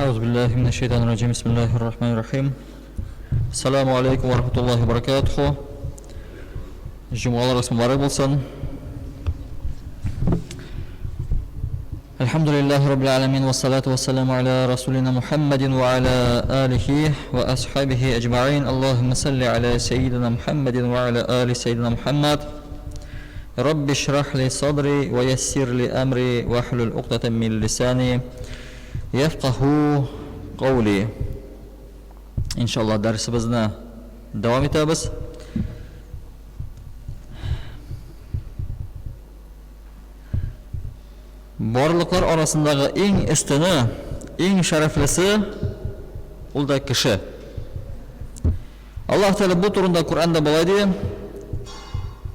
Әгъузу биллаһи минәш шайтанир раҗим. Бисмиллаһир рахманир рахим. Ассаламу алейкум ва рахматуллахи ва баракатуху. Җомгаларыгыз мөбарәк булсын. Әлхәмдүлиллаһи раббил аламин ва салату ва саламу аля расулина Мухаммадин ва аля алихи ва асхабихи аҗмаин. Аллаһумма салли аля саййидина Мухаммадин ва аля али саййидина Мухаммад. Рабби шрах ли садри ва яссир ли амри вахлул уqдатан мин лисани яфкаху каули. Иншалла дәресебезне дәвам итәбез. Барлыклар арасындагы иң өстене, иң шәрәфлесе ул да кеше. Аллаһ Тәгалә бу турында Коръәндә болай ди: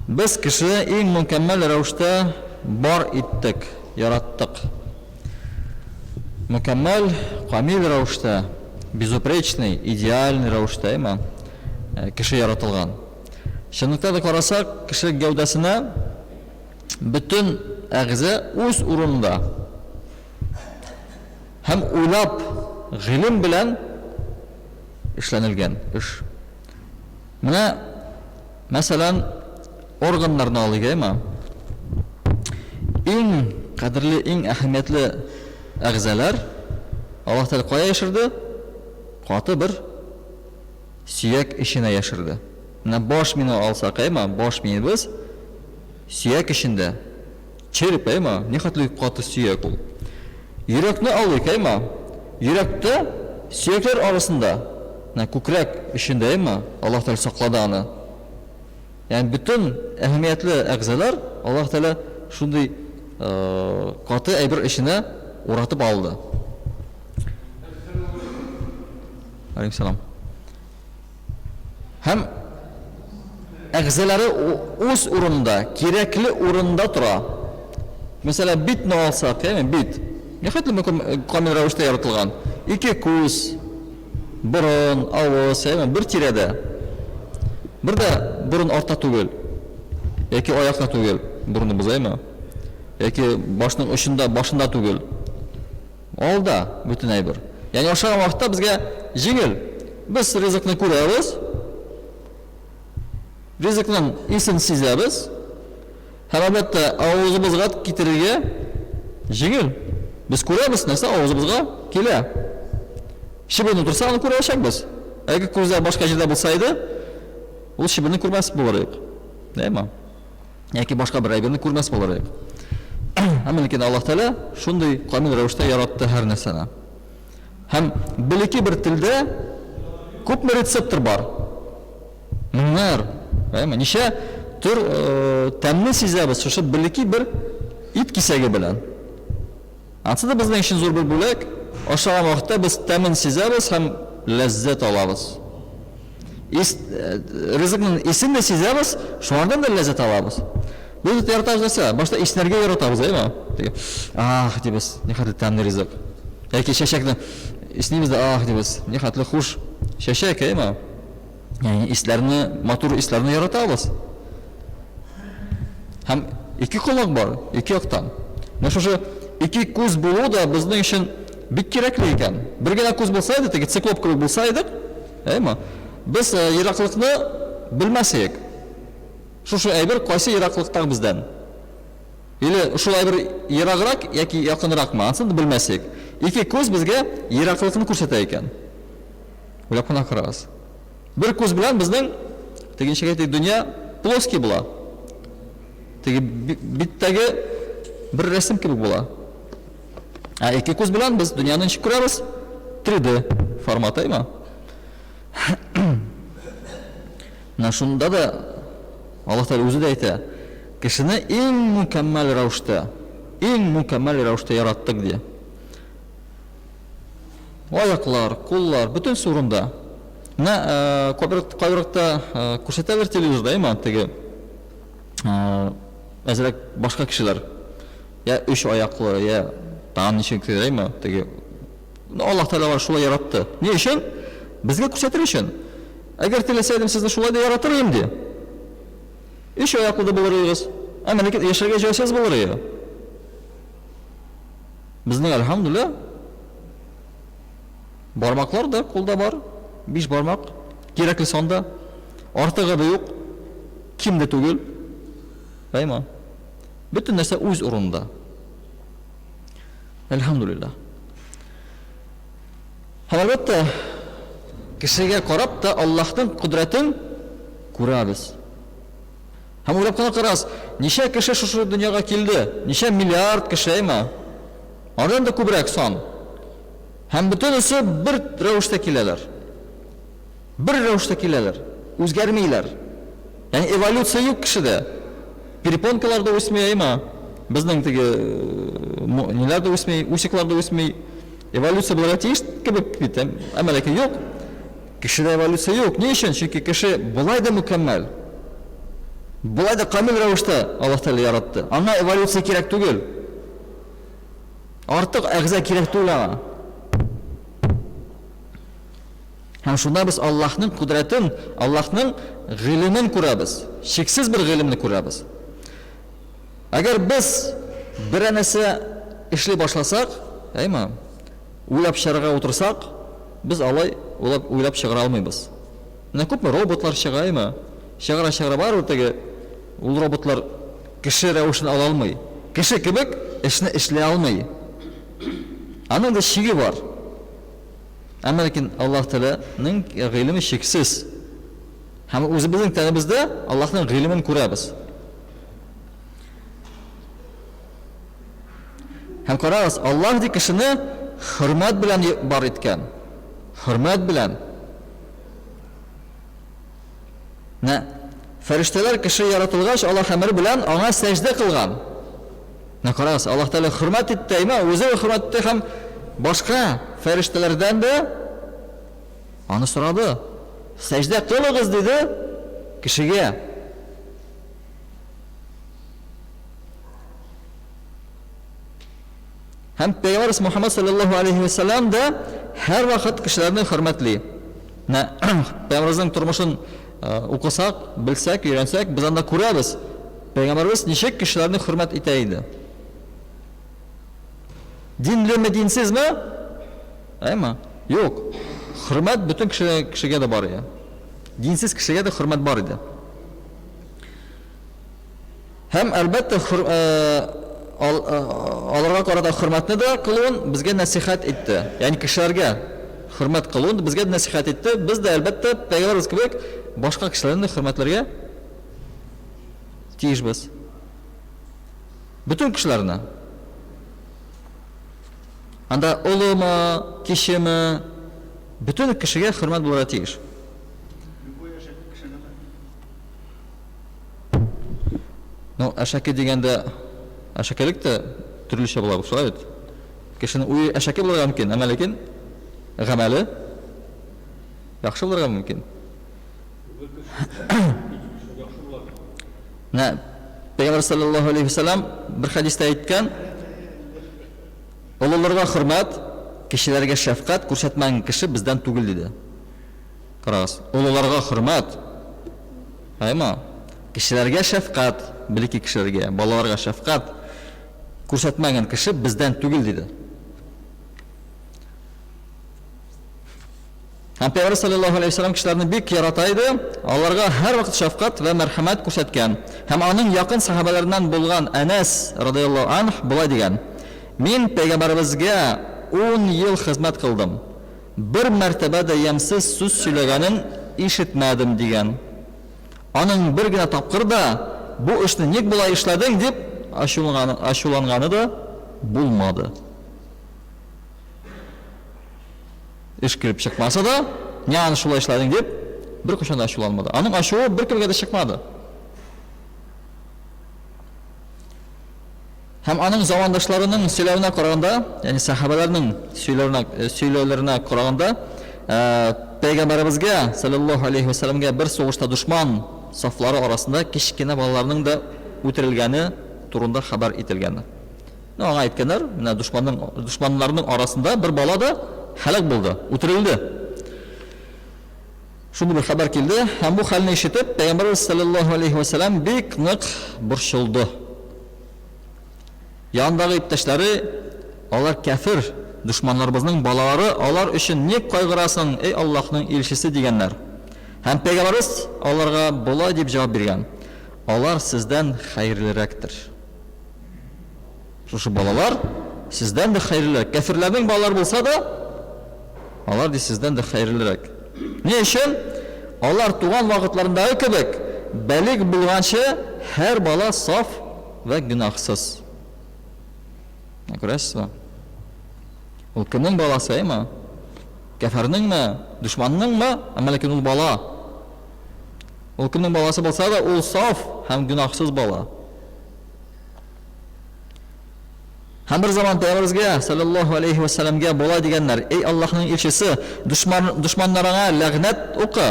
Без кешене иң мөкәммәл рәвештә бар иттек, яраттык. Мөкәммәл, камил рәвештә, безупречный, идеальный рәвештә, әйме, кеше яратылган. Чынлыкта да карасак, кеше гәүдәсенә бөтен әгъза үз урынында. Һәм уйлап, гыйлем белән эшләнелгән эш. Менә, мәсәлән, органнарны алыйк, әйме? Иң кадерле, иң әһәмиятле әгъзалар Аллаһ Тәгалә кая яшерде? Каты бер сөяк эченә яшерде. Менә баш мине алсак, әйме? Баш миебез сөяк эчендә. Череп, әйме? Нихәтле каты сөяк ул. Йөрәкне алыйк, әйме? Йөрәктә сөякләр арасында, менә күкрәк эчендә, әйме? Аллаһ Тәгалә саклады аны. Ягъни бөтен әһәмиятле әгъзалар Аллаһ Тәгалә шундый каты әйбер эченә уратып алды. Алейкум Һәм әгъзалары үз урынында, кирәкле урында тора. Мәсәлән, битне алсак, яме бит. Нихәтле камил рәвештә яратылган. Ике күз, борын, авыз, яме бер тирәдә. Бер дә борын артта түгел. Яки аякта түгел, борыныбыз, әйме? Яки башның очында, башында түгел. Алда бөтен әйбер. Ягъни ашаган вакытта безгә җиңел. Без ризыкны күрәбез, ризыкның исен сизәбез һәм әлбәттә авызыбызга китерергә җиңел. Без күрәбез, нәрсә авызыбызга килә. Чебен утырса, аны күрәчәкбез. Әгәр күзләр башка җирдә булса иде, ул чебенне күрмәс булыр идек. Әйме? Яки башка бер әйберне күрмәс булыр идек. Әмма ләкин Аллаһ Тәгалә шундый камил рәвештә яратты һәр нәрсәне. Һәм белеки бер телдә күпме рецептор бар? Меңнәр, әйме? Ничә төр э, тәмне сизәбез шушы белеки бер ит кисәге белән. Ансы да безнең өчен зур бер бүләк. Ашаган вакытта без тәмен сизәбез һәм ләззәт алабыз. Ис, э, ризыкның исен дә сизәбез, шуңардан да ләззәт алабыз. Без бит яратабыз нәрсә? Башта иснәргә яратабыз, әйеме? Теге, ах, дибез, нихәтле тәмле ризык. Яки чәчәкне иснибез дә, ах, дибез, нихәтле хуш чәчәк, әйеме? Ягъни исләрне, матур исләрне яратабыз. Һәм ике колак бар, ике яктан. Менә шушы ике күз булу да безнең өчен бик кирәкле икән. Бер генә күз булса иде, теге циклоп кебек булса идек, әйме? Без э, ераклыкны белмәс идек. Шушы әйбер кайсы ераклыкта бездән? Или шул әйбер ераграк яки якынракмы? Ансын да белмәс идек. Ике күз безгә ераклыкны күрсәтә икән. Уйлап кына карагыз. Бер күз белән безнең теге ничек әйтик, дөнья плоский була. Теге биттәге бер рәсем кебек була. Ә ике күз белән без дөньяны ничек күрәбез? 3D форматы, әйме? Менә шунда да Аллаһ Тәгалә үзе дә әйтә, кешене иң мөкәммәл рәвештә, иң мөкәммәл рәвештә яраттык ди. Аяклар, куллар, бөтенесе урында. Менә кайбер вакытта күрсәтәләр телевизорда, әйме, теге әзрәк башка кешеләр. Я өч аяклы, я тагын ничек әйме, теге Аллаһ Тәгалә алар шулай яратты. Ни өчен? Безгә күрсәтер өчен. Әгәр теләсә идем, сезне шулай да яратыр идем, ди. Өч аяклы да булыр идегез. Әмма ләкин яшәргә җайсыз булыр иде. Безнең, әлхәмдүлилләһ, Бармаклар да кулда бар, биш бармак, кирәкле санда. Артыгы да юк, ким дә түгел. Әйме? Бөтен нәрсә үз урынында. Әлхәмдулиллаһ. Һәм әлбәттә, кешегә карап та Аллаһның кодрәтен күрәбез. Һәм уйлап кына карагыз, ничә кеше шушы дөньяга килде? Ничә миллиард кеше, әйме? Аннан да күбрәк сан. Һәм бөтенесе бер рәвештә киләләр. Бер рәвештә киләләр, үзгәрмиләр. Ягъни эволюция юк кешедә. Перепонкалар да үсми, әйме? Безнең теге ниләр дә үсми, усиклар да үсми. Эволюция булырга тиеш кебек бит, әмма ләкин юк. Кешедә эволюция юк. Ни өчен? Чөнки кеше болай да мөкәммәл. Болай да камил рәвештә Аллаһ Тәгалә яратты. Аңа эволюция кирәк түгел. Артык әгъза кирәк түгел аңа. Һәм шунда без Аллаһның кодрәтен, Аллаһның гыйлемен күрәбез. Чиксез бер гыйлемне күрәбез. Әгәр без берәр нәрсә эшли башласак, әйме, уйлап чыгарга утырсак, без алай уйлап, уйлап чыгара алмыйбыз. Менә күпме роботлар чыга, әйме? Чыгара-чыгара барыбер теге ул роботлар кеше рәвешен ала алмый. Кеше кебек эшне эшли алмый. Аның да чиге бар. Әмма ләкин Аллаһ Тәгаләнең гыйлеме чиксез. Һәм үзебезнең тәнебездә Аллаһның гыйлемен күрәбез. Һәм карагыз, Аллаһ ди кешене хөрмәт белән бар иткән. Хөрмәт белән. Менә фәрештәләр кеше яратылгач, Аллаһ әмере белән аңа сәҗдә кылган. Менә карагыз, Аллаһ Тәгалә хөрмәт итте, әйме, үзе хөрмәт итте һәм башка фәрештәләрдән дә аны сорады. Сәҗдә кылыгыз, диде кешегә. Һәм Пәйгамбәрбез Мухаммад саллаллаһу алейһи вә сәлләм дә һәрвакыт кешеләрне хөрмәтли. Менә Пәйгамбәребезнең тормышын укысак, белсәк, өйрәнсәк, без анда күрәбез, Пәйгамбәребез ничек кешеләрне хөрмәт итә иде. Динлеме, динсезме? Әйме? Юк. Хөрмәт бөтен кеше, кешегә дә бар иде. Динсез кешегә дә хөрмәт бар иде. Һәм, әлбәттә, аларга карата хөрмәтне дә кылуын безгә нәсыйхәт итте. Ягъни кешеләргә хөрмәт кылуын безгә нәсыйхәт итте. Без дә, әлбәттә, пәйгамбәребез кебек башка кешеләрне дә хөрмәтләргә тиешбез. Бөтен кешеләрне. Анда олымы, кечеме, бөтен кешегә хөрмәт булырга тиеш. Ну, әшәке дигәндә, әшәкелек тә төрлечә була, шулай бит? Кешенең уе әшәке булырга мөмкин, әмма ләкин гамәле яхшы булырга мөмкин. Менә Пәйгамбәр саллаллаһу алейхи вәсәлләм бер хәдистә әйткән, олыларга хөрмәт, кечеләргә шәфкать күрсәтмәгән кеше бездән түгел диде. Карагыз, олыларга хөрмәт, әйме? Кешеләргә шәфкать, бәлки кешеләргә, балаларга шәфкать күрсәтмәгән кеше бездән түгел, диде. Һәм Пәйгамбәр саллаллаһу алейһи вәсәлләм кешеләрне бик ярата иде, аларга һәрвакыт шәфкать вә мәрхәмәт күрсәткән. Һәм аның якын сәхабәләреннән булган Әнәс радыяллаһу анһ болай дигән: Мин пәйгамбәребезгә ун ел хезмәт кылдым. Бер мәртәбә дә ямьсез сүз сөйләгәнен ишетмәдем, дигән. Аның бер генә тапкыр да, бу эшне ник болай эшләдең, дип ачуланганы да булмады. Эш килеп чыкмаса да, ник аны шулай эшләдең, дип, беркайчан да ачуланмады. Аның ачуы беркемгә дә чыкмады. Һәм аның замандашларының сөйләвенә караганда, ягъни сәхабәләрнең сөйләвенә, сөйләүләренә караганда, пәйгамбәребезгә, саллаллаһу алейһи вә сәлләмгә бер сугышта дошман сафлары арасында кечкенә балаларның да үтерелгәне турында хәбәр ителгән. Ну, аңа әйткәннәр, менә дошманның, дошманнарның арасында бер бала да һәлак булды, үтерелде. Шундый бер хәбәр килде, һәм бу хәлне ишетеп, пәйгамбәребез саллаллаһу алейһи вә сәлләм бик нык борчылды. Янындагы иптәшләре, алар кяфер. Дошманнарыбызның балалары, алар өчен ник кайгырасың, эй Аллаһның илчесе, дигәннәр. Һәм пәйгамбәребез аларга болай дип җавап биргән, Алар сездән хәерлерәктер. Шушы балалар сездән дә хәерлерәк. Кәферләрнең балалары булса да, алар ди сездән дә хәерлерәк. Ни өчен? Алар туган вакытларындагы кебек бәлиг булганчы һәр бала саф вә гөнаһсыз. Күрәсезме? Ул кемнең баласы, әйме? Кәфәрнеңме, дошманныңмы? Әмма ләкин ул бала. Ул кемнең баласы булса да, ул саф һәм гөнаһсыз бала. Һәм бер заман Пәйгамбәребезгә, саллаллаһу алейхи ва сәлламгә болай дигәннәр: "Эй Аллаһның илчесе, дошман дошманнарыңа ләгънәт укы.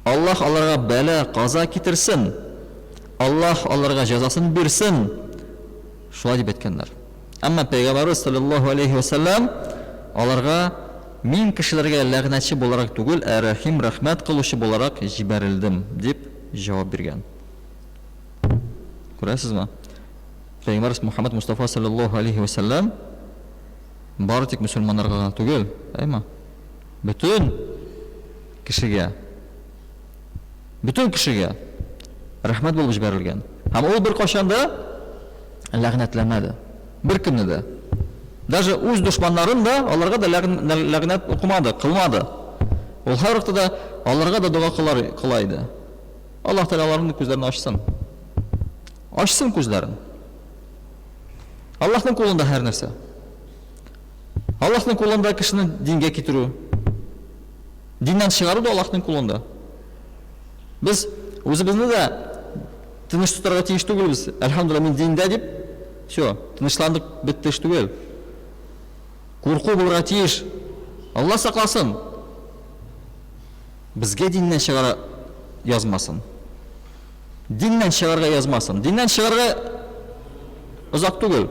Аллаһ аларга бәла, каза китерсен. Аллаһ аларга җәзасын бирсен. Шулай дип әйткәннәр. Әмма Пәйгамбәребез салләллаһу алейһи вә сәлләм аларга мин кешеләргә ләгънәтче буларак түгел, ә рәхим, рәхмәт кылучы буларак җибәрелдем, дип җавап биргән. Күрәсезме? Пәйгамбәребез Мухаммад Мустафа салләллаһу алейһи вә сәлләм бары тик мөселманнарга гына түгел, әйме? Бөтен кешегә, бөтен кешегә рәхмәт булып җибәрелгән. Һәм ул беркайчан да ләгънәтләмәде. Беркемне дә. Даже үз дошманнарын да, аларга да ләгънәт укымады, кылмады. Ул һәрвакытта да аларга да дога кылар, кыла иде. Аллаһ Тәгалә аларның күзләрен ачсын. Ачсын күзләрен. Аллаһның кулында һәр нәрсә. Аллаһның кулында кешене дингә китерү. Диннән чыгару да Аллаһның кулында. Без үзебезне дә тыныч тотарга тиеш түгелбез. Әлхәмдулилла, мин диндә дип, все, тынычландык, бетте эш түгел. Курку булырга тиеш. Алла сакласын. Безгә диннән чыгара язмасын. Диннән чыгарга язмасын. Диннән чыгарга озак түгел.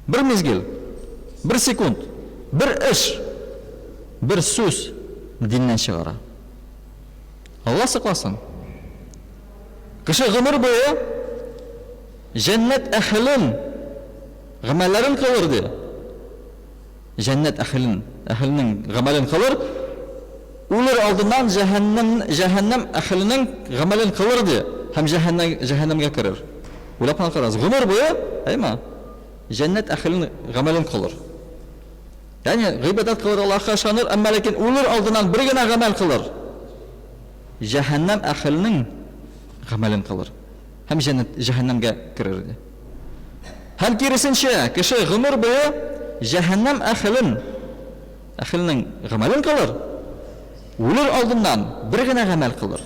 Бер мизгел, бер секунд, бер эш, бер сүз диннән чыгара. Алла сакласын. Кеше гомер буе җәннәт әһелен гамәлләрен кылыр ди. Җәннәт әһелен, әһеленең гамәлен кылыр, үлер алдыннан җәһәннәм, җәһәннәм әһеленең гамәлен кылыр ди һәм җәһәннәм, җәһәннәмгә керер. Уйлап кына карагыз, гомер буе, әйме, җәннәт әһелен гамәлен кылыр. Ягъни гыйбадәт кылыр, Аллаһка ышаныр, әмма ләкин үлер алдыннан бер генә гамәл кылыр. Җәһәннәм әһеленең гамәлен кылыр. Һәм җәннәт, җәһәннәмгә керер иде. Һәм киресенчә, кеше гомер буе җәһәннәм әһелен, әһеленең гамәлен кылыр, үлер алдыннан бер генә гамәл кылыр.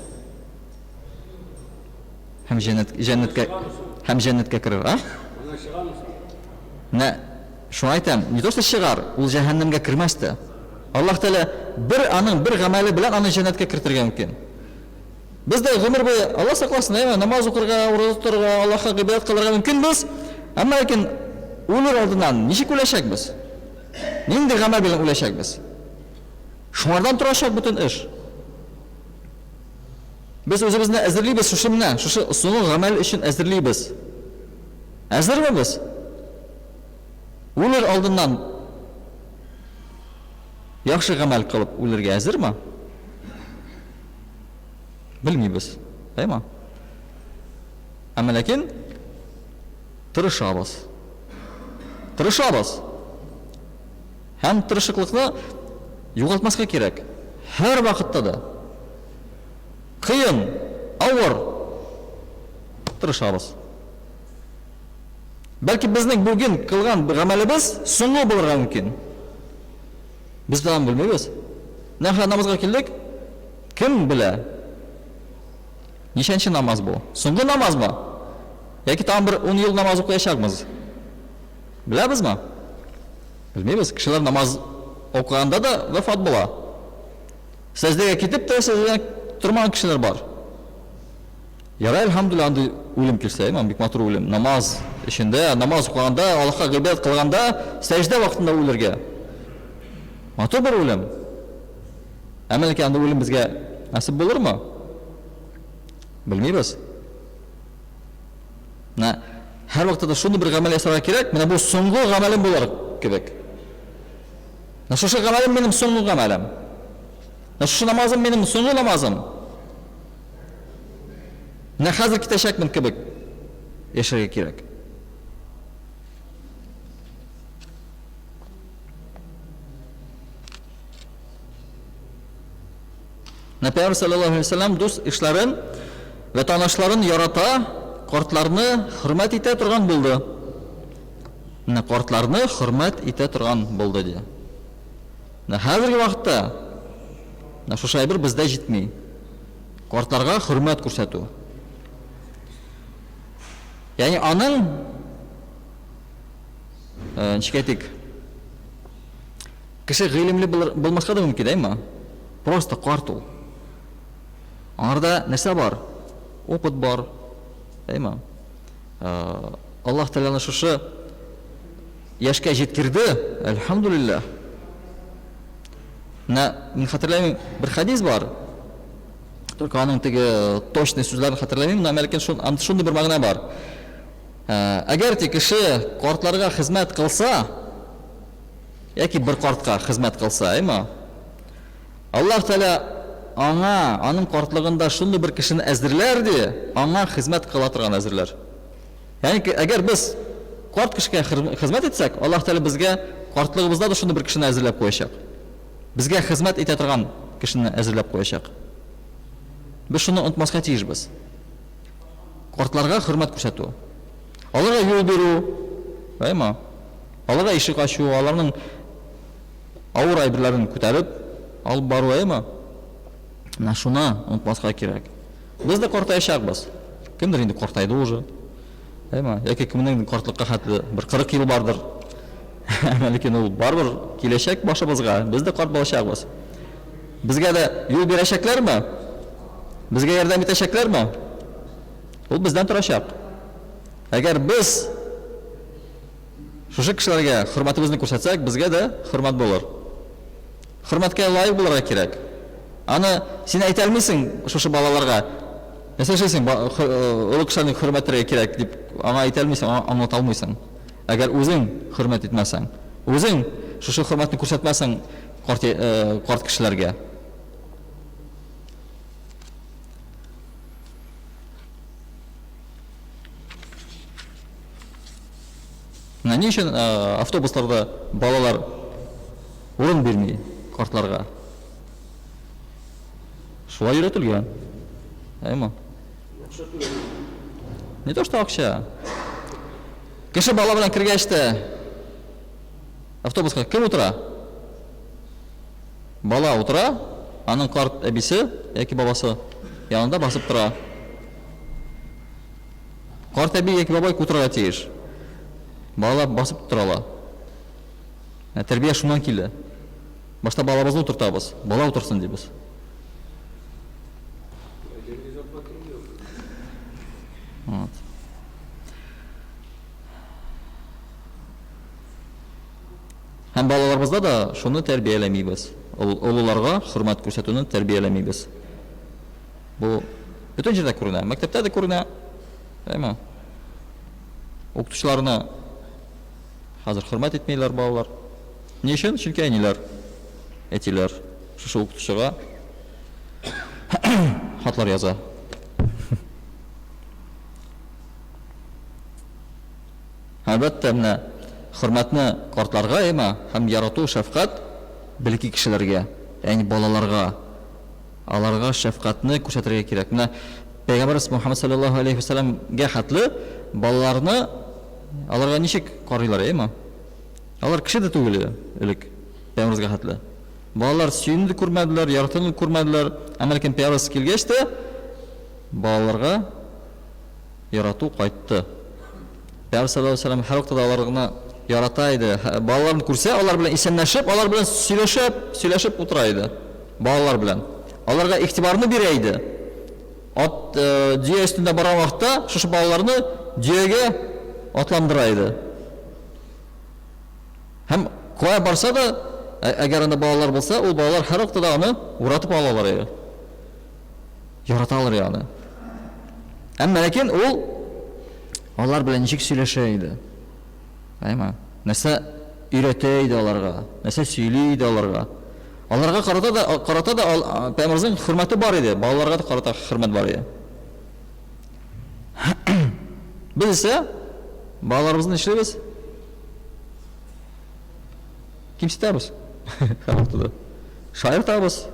Һәм җәннәт, җәннәткә, һәм җәннәткә керер, а? Менә шуңа әйтәм, не то что чыгар, ул җәһәннәмгә кермәс тә. Аллаһ Тәгалә бер аның бер гамәле белән аны җәннәткә кертергә мөмкин. Без дә гомер буе, Алла сакласын, әйме, намаз укырга, ураза тотарга, Аллаһка гыйбадәт кылырга мөмкинбез, әмма ләкин үлер алдыннан ничек үләчәкбез? Нинди гамәл белән үләчәкбез? Шуңардан торачак бөтен эш. Без үзебезне әзерлибез шушы менә, шушы соңгы гамәл өчен әзерлибез. Әзерме без? Үлер алдыннан яхшы гамәл кылып үлергә әзерме? Белмибез. Әйме? Әмма ләкин тырышабыз. Тырышабыз. Һәм тырышыклыкны югалтмаска кирәк. Һәр вакытта да. Кыен, авыр. Тырышабыз. Бәлки безнең бүген кылган гамәлебез соңгы булырга мөмкин. Без дә аны белмибез. Менә намазга килдек. Кем белә? Ничәнче намаз бу? Соңгы намазмы? Яки тагын бер 10 ел намаз укыячакмыз? Беләбезме? Белмибез. Кешеләр намаз укыганда да вафат була. Сәҗдәгә китеп тә сәҗдәдән тормаган кешеләр бар. Ярай, әлхәмдүлилләһ, андый үлем килсә, имам, бик матур үлем. Намаз эчендә, намаз укыганда, Аллаһка гыйбадәт кылганда, сәҗдә вакытында үлергә. Матур бер үлем. Әмма ләкин андый үлем безгә насыйп булырмы? Белмибез. Менә һәрвакытта да шундый бер гамәл ясарга кирәк, менә бу соңгы гамәлем булыр кебек. Менә шушы гамәлем минем соңгы гамәлем. Менә шушы намазым минем соңгы намазым. Менә хәзер китәчәкмен кебек яшәргә кирәк. Менә Пәйгамбер саллаллаһу алейһи вәсәлләм дус ишләрен вә танышларын ярата, картларны хөрмәт итә торган булды. Менә картларны хөрмәт итә торган булды ди. Менә хәзерге вакытта менә шушы әйбер бездә җитми. Картларга хөрмәт күрсәтү. Ягъни аның ничек әйтик, кеше гыйлемле булмаска да мөмкин, әйме? Просто карт ул. Аңарда нәрсә бар? Опыт бар. Әйме? Аллаһ Тәгаләне шушы яшькә җиткерде, әлхәмдүлилләһ. Менә мин хәтерләмим, бер хәдис бар. Только аның теге точный сүзләрен хәтерләмим, но ләкин шундый бер мәгънә бар. Әгәр ти кеше картларга хезмәт кылса, яки бер картка хезмәт кылса, әйме? Аллаһ Тәгалә аңа, аның картлыгында шундый бер кешене әзерләр ди, аңа хезмәт кыла торган әзерләр. Ягъни, әгәр без карт кешегә хезмәт итсәк, Аллаһ Тәгалә безгә картлыгыбызда да шундый бер кешене әзерләп куячак. Безгә хезмәт итә торган кешене әзерләп куячак. Без шуны онытмаска тиешбез. Картларга хөрмәт күрсәтү. Аларга юл бирү, әйме? Аларга ишек ачу, аларның авыр әйберләрен күтәреп алып бару, әйме? Менә шуны онытмаска кирәк. Без дә картаячакбыз. Кемдер инде картайды уже. Әйме? Яки кемнең картлыкка хәтле бер 40 ел бардыр. Әмма ләкин ул барыбер киләчәк башыбызга. Без дә карт булачакбыз. Безгә дә юл бирәчәкләрме? Безгә ярдәм итәчәкләрме? Ул бездән торачак. Әгәр без шушы кешеләргә хөрмәтебезне күрсәтсәк, безгә дә хөрмәт булыр. Хөрмәткә лаек булырга кирәк. Аны син әйтә алмыйсың шушы балаларга. Нәрсә эшлисең, олы кешеләрне хөрмәт итәргә кирәк дип аңа әйтә алмыйсың, аңлата алмыйсың. Әгәр үзең хөрмәт итмәсәң, үзең шушы хөрмәтне күрсәтмәсәң карт, карт кешеләргә. Менә ни өчен автобусларда балалар урын бирми картларга? Шулай өйрәтелгән. Әйме? Акча түләми. Не то что акча. Кеше бала белән кергәч тә автобуска кем утыра? Бала утыра, аның карт әбисе яки бабасы янында басып тора. Карт әби яки бабай утырырга тиеш. Балалар басып тора ала. Ә тәрбия шуннан килә. Башта балабызны утыртабыз, бала утырсын дибез. Вот. Һәм балаларыбызда да шуны тәрбияләмибез. Олыларга хөрмәт күрсәтүне тәрбияләмибез. Бу бөтен җирдә күренә. Мәктәптә дә күренә. Әйме? Укытучыларны хәзер хөрмәт итмиләр балалар. Ни өчен? Чөнки әниләр, әтиләр шушы укытучыга хатлар яза. Әлбәттә, менә хөрмәтне картларга әйме һәм ярату, шәфкать бәлки кешеләргә, ягъни балаларга, аларга шәфкатьне күрсәтергә кирәк. Менә Пәйгамбәрбез Мухаммад саллаллаһу алейһи ва сәлләмгә хәтле балаларны аларга ничек карыйлар, әйме? Алар кеше дә түгел иде элек Пәйгамбәрбезгә хәтле. Балалар сөюне дә күрмәделәр, яратуны да күрмәделәр. Әмма ләкин Пәйгамбәрбез килгәч тә балаларга ярату кайтты. Пәйгамбер саллаллаһу алейһи ва сәлләм һәрвакытта да аларны ярата иде. Балаларын күрсә, алар белән исәнләшеп, алар белән сөйләшеп, сөйләшеп утыра иде. Балалар белән. Аларга игътибарны бирә иде. Ат э, дөя өстендә барган вакытта шушы балаларны дөягә атландыра иде. Һәм кая барса да, әгәр анда балалар булса, ул балалар һәрвакытта да аны уратып алалар иде. Яраталар ягъни. Әмма ләкин ул Алар белән ничек сөйләшә иде? Әйме? Нәрсә өйрәтә иде аларга? Нәрсә сөйли иде аларга? Аларга карата да карата да пәйгамбәребезнең хөрмәте бар иде, балаларга да карата хөрмәт бар иде. Без исә балаларыбызны нишлибез? Кимсетәбез. Һәрвакытта да. Шаяртабыз,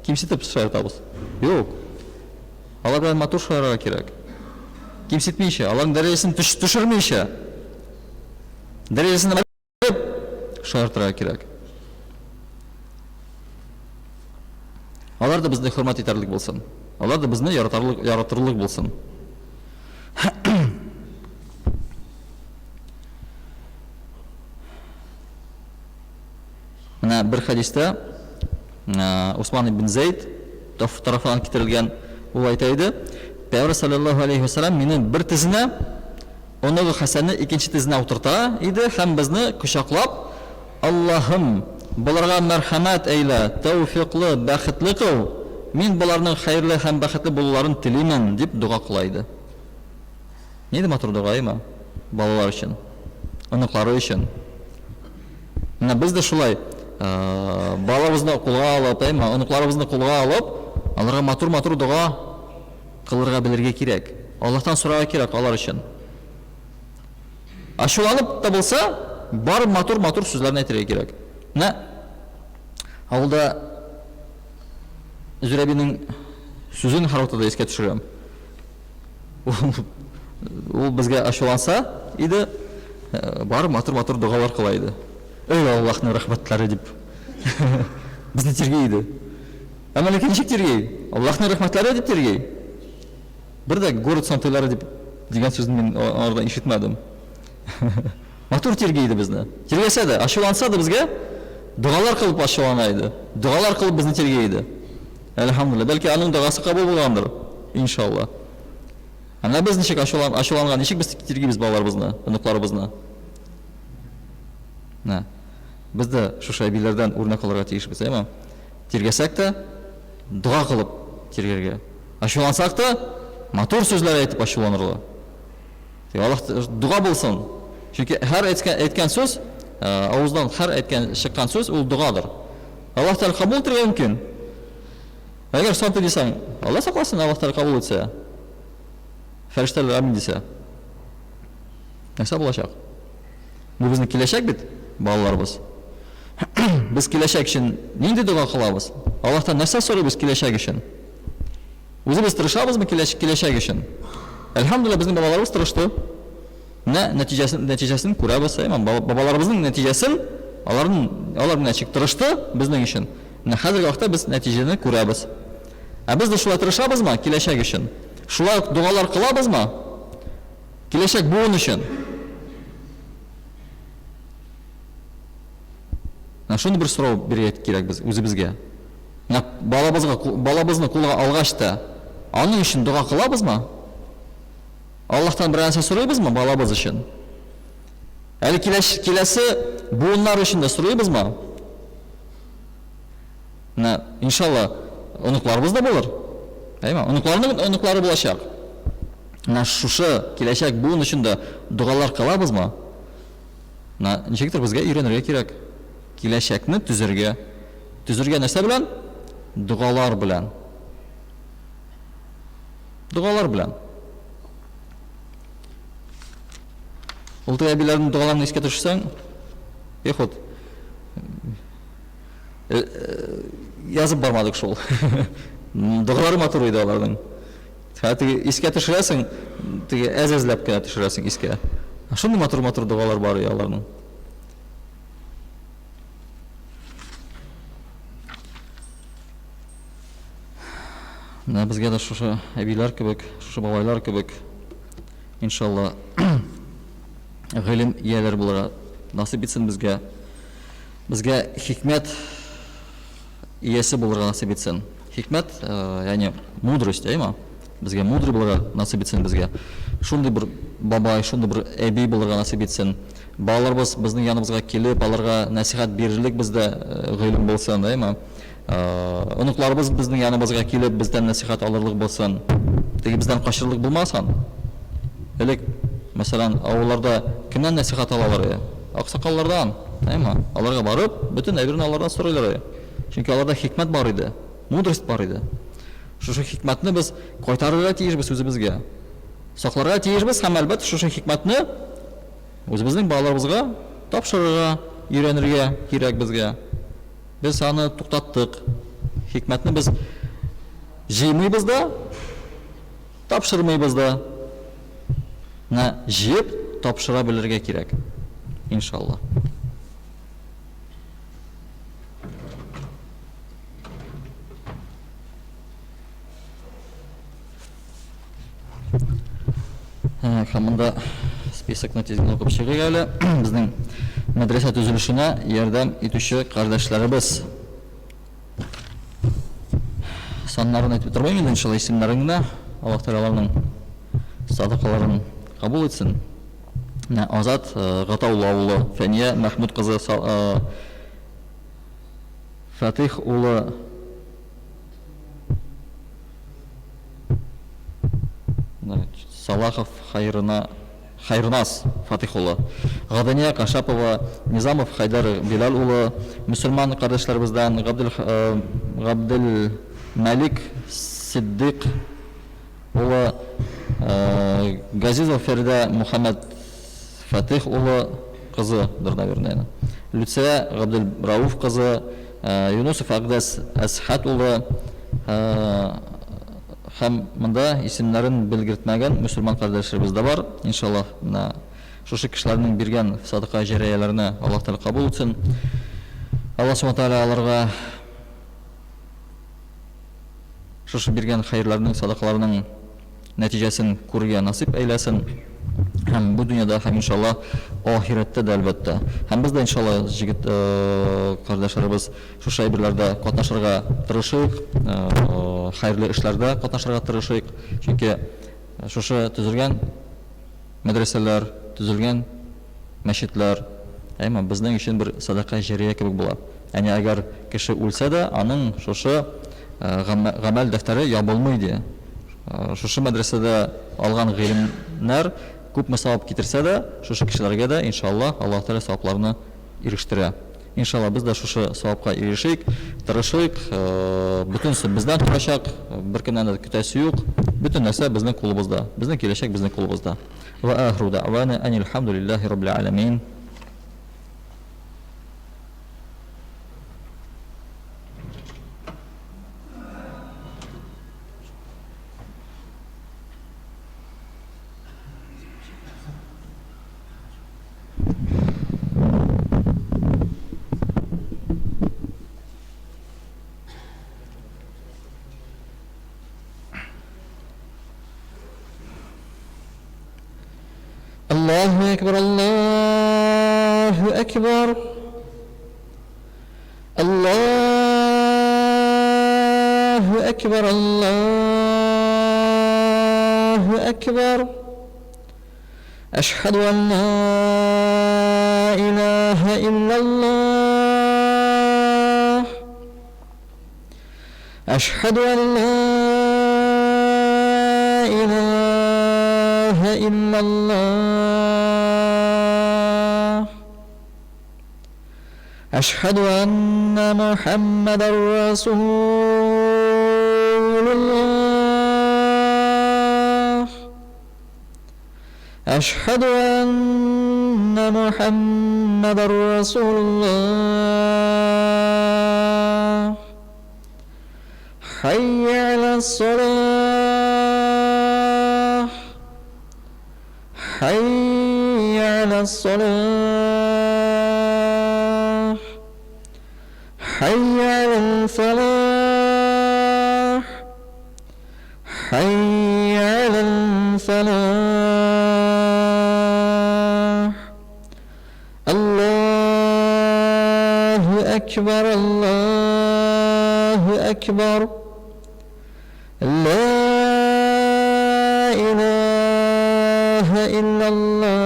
кимсетеп шаяртабыз. Юк. Алар белән матур шаярырга кирәк. Кимсетмичә, аларның дәрәҗәсен төшермичә. Дәрәҗәсен шаяртырга кирәк. Алар да безне хөрмәт итәрлек булсын. Алар да безне яратарлык, яратырлык булсын. Менә бер хәдистә Усман ибн Зәйд тарафыннан китерелгән, ул әйтә иде, Пәйгамбәр саллаллаһу алейхи вәсәлләм мине бер тезенә, оныгы Хәсәнне икенче тезенә утырта иде һәм безне кочаклап, Аллаһым, боларга мәрхәмәт әйлә, тәүфиклы, бәхетле кыл, мин боларның хәерле һәм бәхетле булуларын телимен, дип дога кыла иде. Нинди матур дога, әйме? Балалар өчен, оныклары өчен. Менә без дә шулай балабызны кулга алып, әйме, оныкларыбызны кулга алып, аларга матур-матур дога кылырга белергә кирәк. Аллаһтан сорарга кирәк алар өчен. Ачуланып та булса, бар матур-матур сүзләрне әйтергә кирәк. Менә авылда Зөрәбинең сүзен һәрвакытта да искә төшерәм. Ул безгә ачуланса иде, бар матур-матур догалар кыла иде. Эй, Аллаһның рәхмәтләре дип. Безне тирги иде. Әмма ләкин ничек тирги? Аллаһның рәхмәтләре дип тирги. Бер дә город сантыйлары дип дигән сүзне мин алардан ишетмәдем. Матур тирги иде безне. Тиргәсә дә, ачуланса да безгә догалар кылып ачулана иде. Догалар кылып безне тирги иде. Әлхәмдүлилләһ, бәлки аның догасы кабул булгандыр, иншалла. Ә менә без ничек ачулан, ачуланган, ничек без тиргибез балаларыбызны, оныкларыбызны? Менә. Без дә шушы әбиләрдән үрнәк алырга тиешбез, әйме? Тиргәсәк тә, дога кылып тиргәргә. Ачулансак та, матур сүзләр әйтеп ачуланырга. Аллаһ дога булсын. Чөнки һәр әйткән, әйткән сүз, э, авыздан һәр әйткән чыккан сүз ул догадыр. Аллаһ Тәгалә кабул итәргә мөмкин. Әгәр сату дисәң, Алла сакласын, Аллаһ Тәгалә кабул итсә. Фәрештәләр амин дисә. Нәрсә булачак? Бу безнең киләчәк бит, балаларыбыз. Без киләчәк өчен нинди дога кылабыз? Аллаһтан нәрсә сорыйбыз киләчәк өчен? Үзебез тырышабызмы киләчәк өчен? Әлхәмдүлилләһ, безнең бабаларыбыз тырышты. Менә нәтиҗәсен, нәтиҗәсен күрәбез, әйме? Бабаларыбызның нәтиҗәсен, аларның, алар менә ничек тырышты безнең өчен. Менә хәзерге вакытта без нәтиҗәне күрәбез. Ә без дә шулай тырышабызмы киләчәк өчен? Шулай ук догалар кылабызмы? Киләчәк буын өчен. Менә шундый бер сорау бирергә кирәк без үзебезгә. Менә балабызга, балабызны кулга алгач та, аның өчен дога кылабызмы? Аллаһтан берәр нәрсә сорыйбызмы балабыз өчен? Әле киләш, киләсе буыннар өчен дә сорыйбызмы? Менә, иншалла, оныкларыбыз да булыр. Әйме? Оныкларның оныклары булачак. Менә шушы киләчәк буын өчен дә догалар кылабызмы? Менә ничектер безгә өйрәнергә кирәк. Киләчәкне төзергә. Төзергә нәрсә белән? Догалар белән. Догалар белән. Ул теге әбиләрнең догаларын искә төшерсәң, эх вот, э, э, язып бармадык шул. Догалары матур иде аларның. Ә теге искә төшерәсең, теге әз-әзләп кенә төшерәсең искә. Шундый матур-матур догалар бар аларның. Менә безгә дә шушы әбиләр кебек, шушы бабайлар кебек, иншалла, гыйлем ияләре булырга насыйп итсен безгә. Безгә хикмәт иясе булырга насыйп итсен. Хикмәт, э, ягъни мудрость, әйме? Безгә мудрый булырга насыйп итсен безгә. Шундый бер бабай, шундый бер әби булырга насыйп итсен. Балаларыбыз безнең яныбызга килеп, аларга нәсихәт бирерлек бездә э, гыйлем булсын, әйме? Оныкларыбыз безнең яныбызга килеп, бездән нәсихәт алырлык булсын. Теге бездән качырлык булмасын. Элек. Мәсәлән, авылларда кемнән нәсихәт алалар иде? Аксакаллардан, әйме? Аларга барып, бөтен әйберне алардан сорыйлар иде. Чөнки аларда хикмәт бар иде, мудрость бар иде. Шушы хикмәтне без кайтарырга тиешбез үзебезгә. Сакларга тиешбез һәм, әлбәттә, шушы хикмәтне үзебезнең балаларыбызга тапшырырга, өйрәнергә кирәк безгә. Без аны туктаттык. Хикмәтне без җыймыйбыз да, тапшырмыйбыз да. Менә җыеп тапшыра белергә кирәк. Иншалла. Һәм монда списокны тиз генә укып чыгыйк әле. Безнең мәдрәсә төзелешенә ярдәм итүче кардәшләребез. Саннарын әйтеп тормыйм инде, иншалла, исемнәрен генә. Аллаһ Тәгалә аларның садакаларын кабул итсен. Менә Азат Гатаулла улы, Фәния Мәхмүт кызы, Фатих улы Салахов Хайрына Хайрназ Фатих улы, Гадания Кашапова, Низамов Хайдар Билал улы, мөселман кардәшләребездән Габдел Габделмәлик Ситдыйк улы, Газизов Фәридә Мөхәммәд Фатих улы, кызыдыр, наверное, Люция Габделрауф кызы, Юнусов Әкъдәс Әсхәт улы һәм монда исемнәрен белгертмәгән мөселман кардәшләребез дә бар. Иншаллаһ, менә шушы кешеләрнең биргән садака җарияләрне Аллаһ Тәгалә кабул итсен. Аллаһ Субхана Тәгалә аларга шушы биргән хәерләрнең, садакаларның нәтиҗәсен күрергә насыйп әйләсен. Һәм бу дөньяда, һәм иншалла ахирәттә дә, әлбәттә. Һәм без дә иншалла, җегет кардәшләребез, шушы әйберләрдә катнашырга тырышыйк, хәерле эшләрдә катнашырга тырышыйк. Чөнки шушы төзелгән мәдрәсәләр, төзелгән мәчетләр, әйме, безнең өчен бер сәдака җәрия кебек була. Әни әгәр кеше үлсә дә, аның шушы гамәл дәфтәре ябылмый, ди. Шушы мәдрәсәдә алган гыйлемнәр күпме савап китерсә дә, шушы кешеләргә дә, иншаллаһ, Аллаһ Тәгалә савапларны ирештерә. Иншалла, без дә шушы савапка ирешик, тырышыйк. Бөтенесе бездән торачак, беркемнән дә көтәсе юк. Бөтен нәрсә безнең кулыбызда. Безнең киләчәк безнең кулыбызда. Вә ахиру дәгъвана әнил-хәмдүлилләһи раббил галәмин. Аллаһу әкбәр, Аллаһу әкбәр. Аллаһу әкбәр, Аллаһу әкбәр. Әшһәду ан ла илаһа иллаллаһ. Әшһәду ан ла илаһа иллаллаһ. Әшһәду әннә Мөхәммәдәр Расулуллаһ. Әшһәду әннә Мөхәммәдәр Расулуллаһ. Хәйя галәс-салаһ. Хәйя галәс-салаһ. Хәйя галәл-фәлах. Хәйя галәл-фәлах. Аллаһу әкбәр, Аллаһу әкбәр. Лә илаһә иллаллаһ.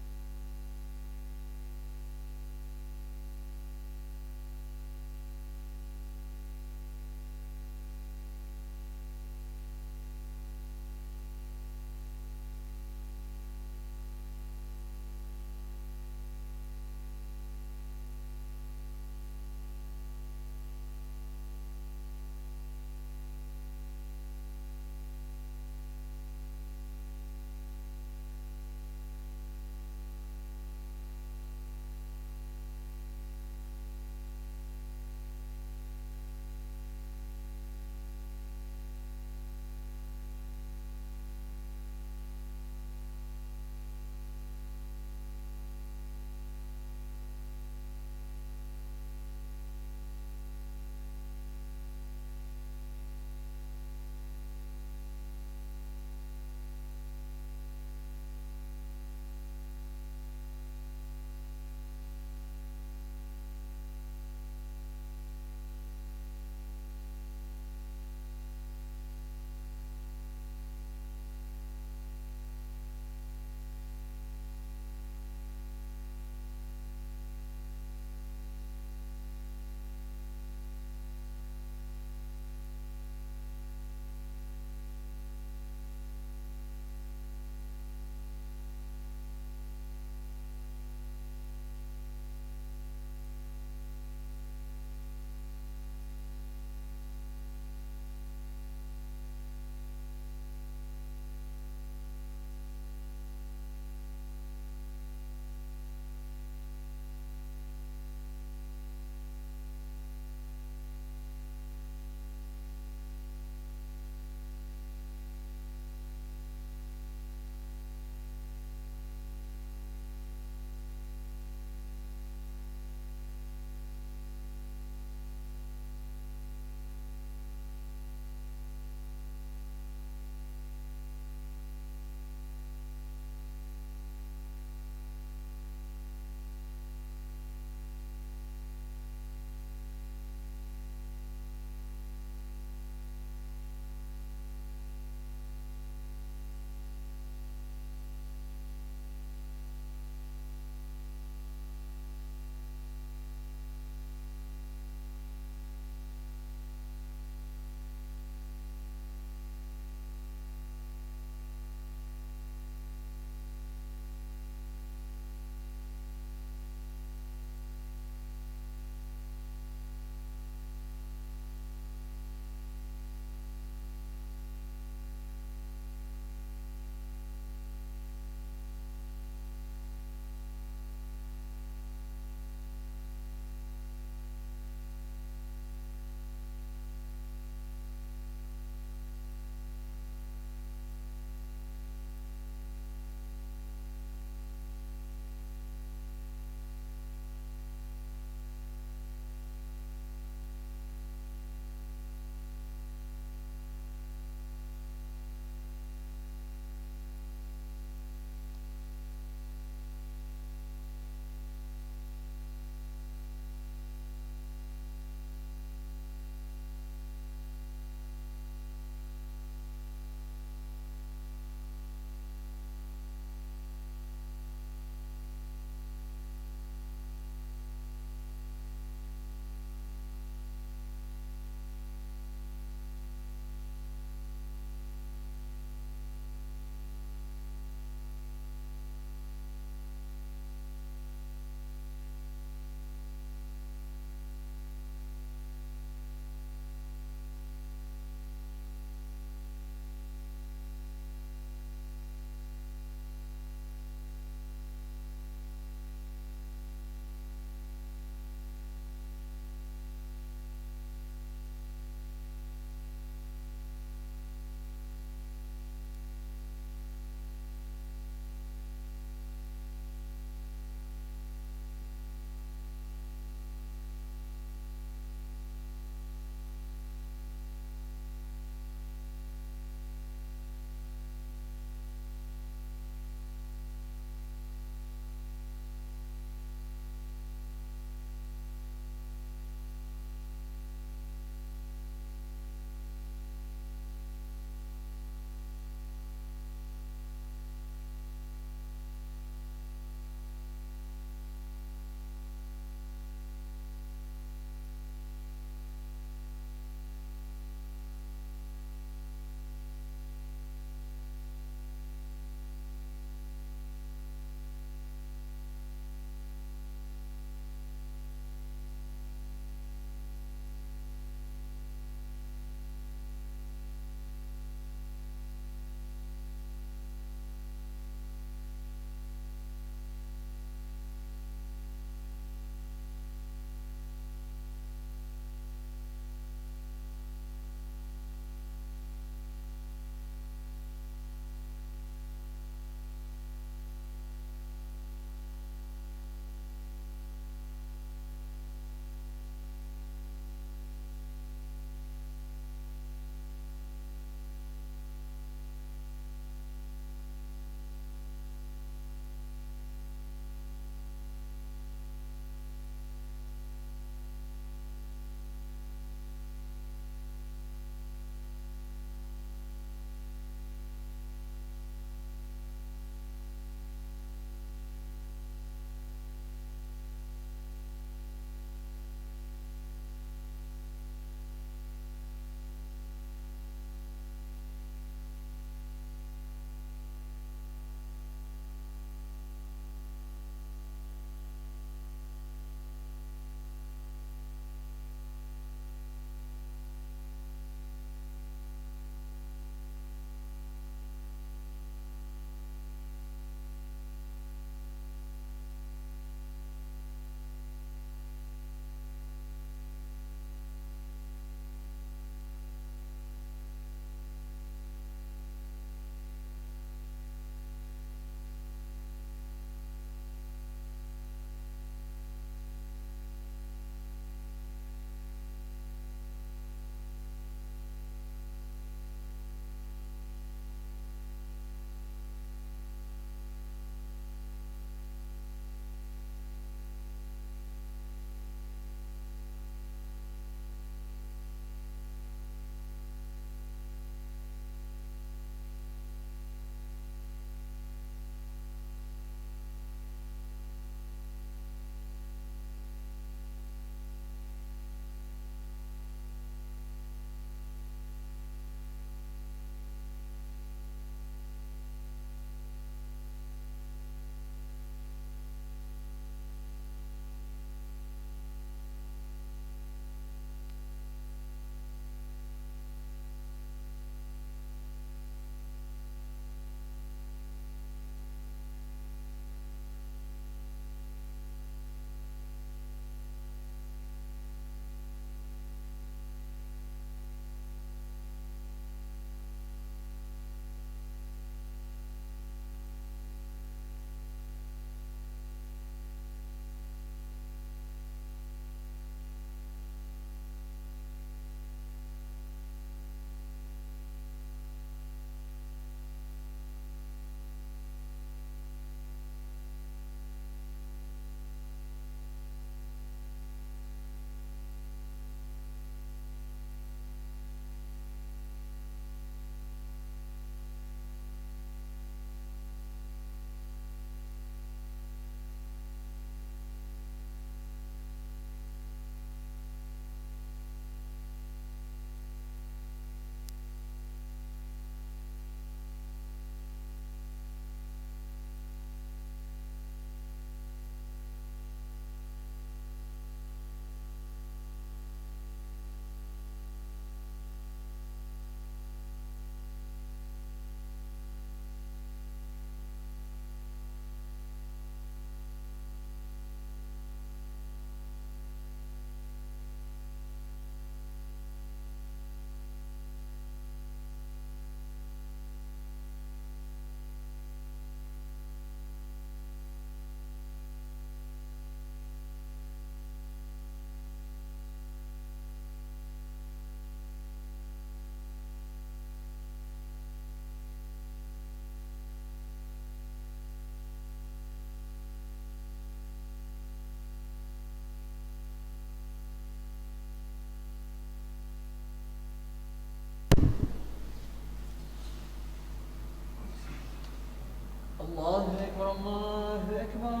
أكبر الله أكبر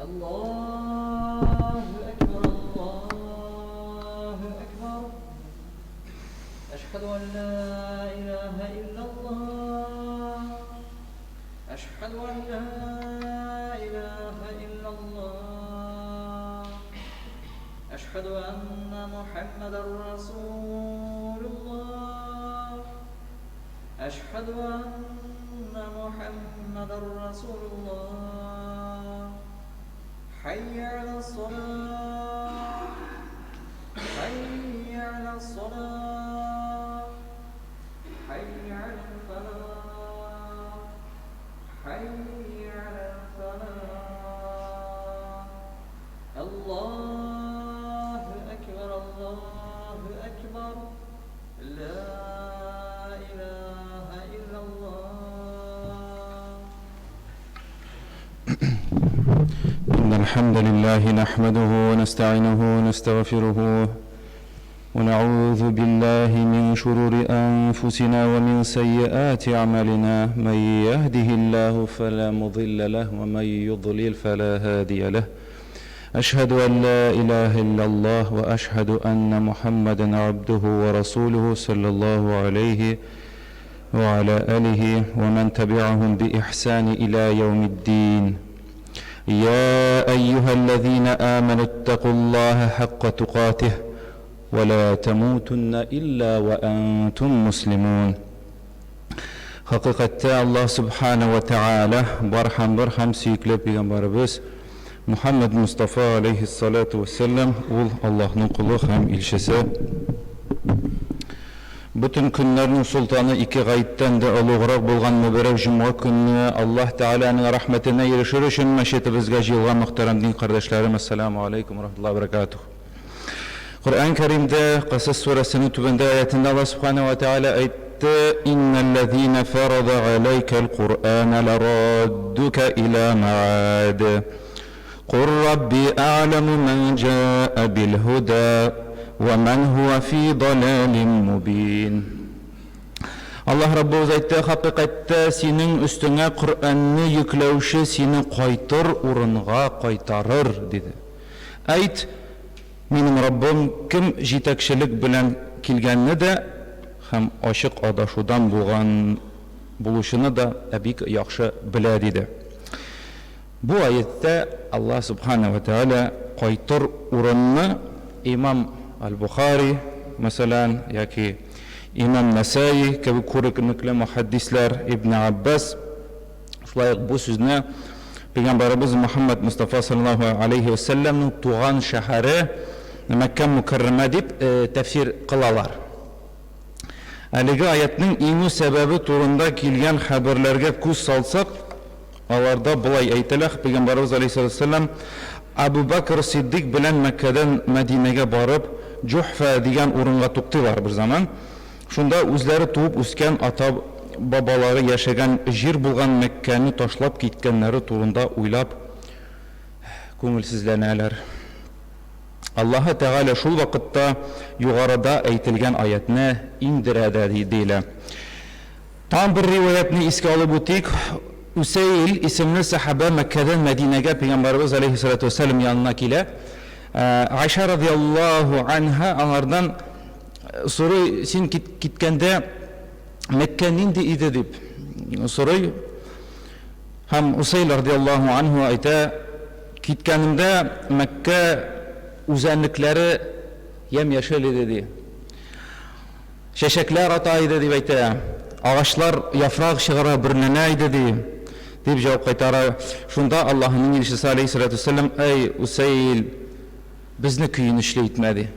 الله أكبر الله أكبر أشهد أن لا إله إلا الله أشهد أن لا إله إلا الله أشهد أن محمدا رسول الله أشهد أن محمدا رسول الله حي على الصلاة حي على الصلاة حي على الفلاح حي على الفلاح الله أكبر الله أكبر لا إله إلا الله. إن الحمد لله نحمده ونستعينه ونستغفره ونعوذ بالله من شرور أنفسنا ومن سيئات أعمالنا، من يهده الله فلا مضل له ومن يضلل فلا هادي له. أشهد أن لا إله إلا الله وأشهد أن محمدا عبده ورسوله صلى الله عليه وعلى آله ومن تبعهم بإحسان إلى يوم الدين. يا أيها الذين آمنوا اتقوا الله حق تقاته ولا تموتن إلا وأنتم مسلمون. Хакыйкатьтә Аллаһ Субхана ва Тәгалә бар һәм бар һәм сөекле пәйгамбәребез Мухаммад Мустафа алейһиссалату вәссәлам ул Аллаһның колы һәм илчесе. Бөтен көннәрнең солтаны ике гаеттән дә олуграк булган мөбарәк җомга көнне Аллаһ Тәгаләнең рәхмәтенә ирешер өчен мәчетебезгә җыелган мөхтәрәм дин кардәшләрем, әссәламү алейкум ва рахматуллаһи ва баракатуһ. Коръән Кәримдә Касас сүрәсенең түбәндә аятендә Аллаһ Субхана ва Тәгалә әйтте: Иннәлләзина фарада алейкәл Куръана лараддука иля маад. Кур Рабби әгъләму мән җаа бил һуда вә мән һуа фи далалин мубин. Аллаһ Раббыбыз әйтте, хакыйкатьтә синең өстеңә Коръәнне йөкләүче сине кайтыр урынга кайтарыр, диде. Әйт, минем Раббым кем җитәкчелек белән килгәнне дә һәм ачык адашудан булган булучыны да бик яхшы белә, диде. Бу аятьтә Аллаһ Сүбхәнәһү вә Тәгалә кайтыр урынны имам Әл-Бохари, мәсәлән, яки имам Нәсаи кебек күренекле мөхәддисләр, Ибне Аббас, шулай ук бу сүзне Пәйгамбәребез Мөхәммәд Мостафа салләллаһу галәйһи вә сәлләмнең туган шәһәре Мәккә Мөкәррәмә дип тәфсир кылалар. Әлеге аятьнең иңү сәбәбе турында килгән хәбәрләргә күз салсак, Аларда болай әйтелә, Пәйгамбәребез алейһиссалату вәссәлам Әбү Бәкр Сиддик белән Мәккәдән Мәдинәгә барып, Җухфә дигән урынга туктыйлар берзаман. Шунда үзләре туып үскән, ата-бабалары яшәгән җир булган Мәккәне ташлап киткәннәре турында уйлап күңелсезләнәләр. Аллаһы Тәгалә шул вакытта югарыда әйтелгән аятьне иңдерә дә, диелә. Тагын бер риваятьне искә алып үтик. Усәйл исемле сәхабә Мәккәдән Мәдинәгә Пәйгамбәребез алейһиссалату вәссәлам янына килә. Айша радиаллаһу анһа аңардан сорый, син киткәндә Мәккә нинди иде дип сорый. Һәм Усәйл радиаллаһу анһу әйтә, киткәнемдә Мәккә үзәнлекләре ямь-яшел иде ди. Чәчәкләр ата иде, дип әйтә. Агачлар яфрак чыгара, бөреләнә иде, ди, дип җавап кайтара. Шунда Аллаһының илчесе алейһиссалату вәссәлам, Әй, Усәйл, безне көенечле итмә, ди.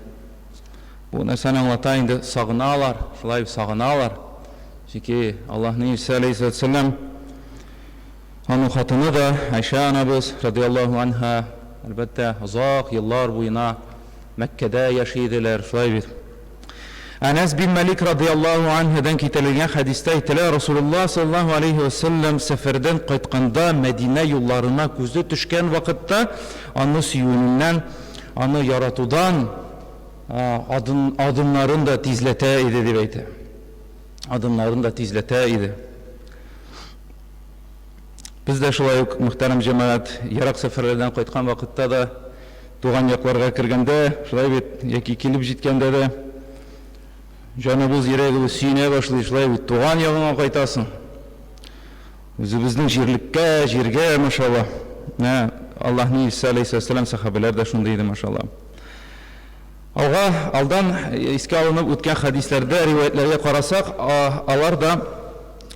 Бу нәрсәне аңлата инде? Сагыналар, шулай бит, сагыналар. Чөнки Аллаһның илчесе алейһиссалату вәссәлам, аның хатыны да, Айша анабыз, радиаллаһу анһа, әлбәттә, озак еллар буена Мәккәдә яши иделәр, шулай бит. Әнәс бин Мәлик радыяллаһу анһүдән китерелгән хәдистә әйтелә, Расулуллаһ саллаллаһу алейһи вә сәлләм сәфәрдән кайтканда Мәдинә юлларына күзе төшкән вакытта аны сөюеннән, аны яратудан адымнарын да тизләтә иде дип әйтә. Адымнарын да тизләтә иде. Без дә шулай ук, мөхтәрәм җәмәгать, ерак сәфәрләрдән кайткан вакытта да, туган якларга кергәндә, шулай бит, яки килеп җиткәндә дә, җаныбыз, йөрәгебез сөенә башлый, шулай бит, туган ягыңа кайтасың. Үзебезнең җирлеккә, җиргә, машалла. Менә Аллаһның илчесе алейһиссәлам сәхабәләр дә шундый иде, машалла. Алга, алдан искә алынып үткән хәдисләрдә, риваятьләргә карасак, алар да,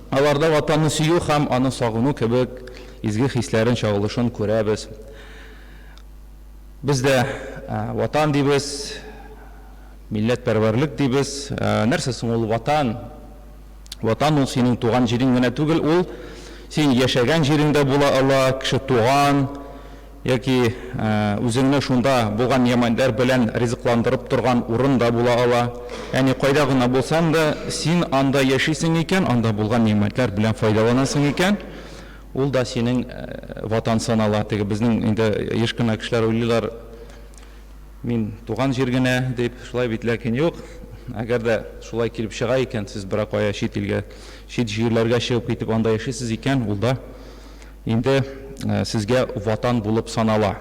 аларда Ватанны сөю һәм аны сагыну кебек изге хисләрен чагылышын күрәбез. Без дә Ватан дибез, милләтпәрвәрлек дибез. Нәрсә соң ул Ватан? Ватан ул синең туган җирең генә түгел, ул син яшәгән җирең дә була ала, кеше туган, Яки үзеңне шунда булган нигъмәтләр белән ризыкландырып торган урын да була ала. Ягъни кайда гына булсаң да, син анда яшисең икән, анда булган нигъмәтләр белән файдаланасың икән, ул да синең Ватан санала. Теге безнең инде еш кына кешеләр уйлыйлар, мин туган җир генә дип, шулай бит, ләкин юк. Әгәр дә шулай килеп чыга икән, сез берәр кая чит илгә, чит җирләргә чыгып китеп анда яшисез икән, ул да Инде сезгә ватан булып санала.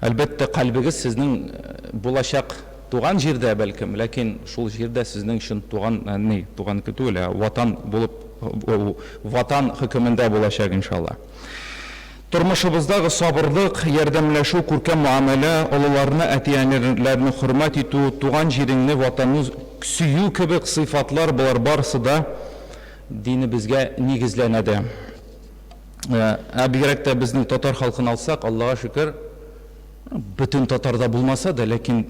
Әлбәттә, кальбегез сезнең булачак туган җирдә, бәлкем, ләкин шул җир дә сезнең өчен туган, ни, туганныкы түгел, ә ватан булып, ватан хөкемендә булачак, иншалла. Тормышыбыздагы сабырлык, ярдәмләшү, күркәм мөгамәлә, олыларны, әти-әниләрне хөрмәт итү, туган җиреңне, ватанны сөю кебек сыйфатлар, болар барысы да Динебезгә нигезләнә дә. Ә бигрәк тә безнең татар халкын алсак, Аллага шөкер, бөтен татарда булмаса да, ләкин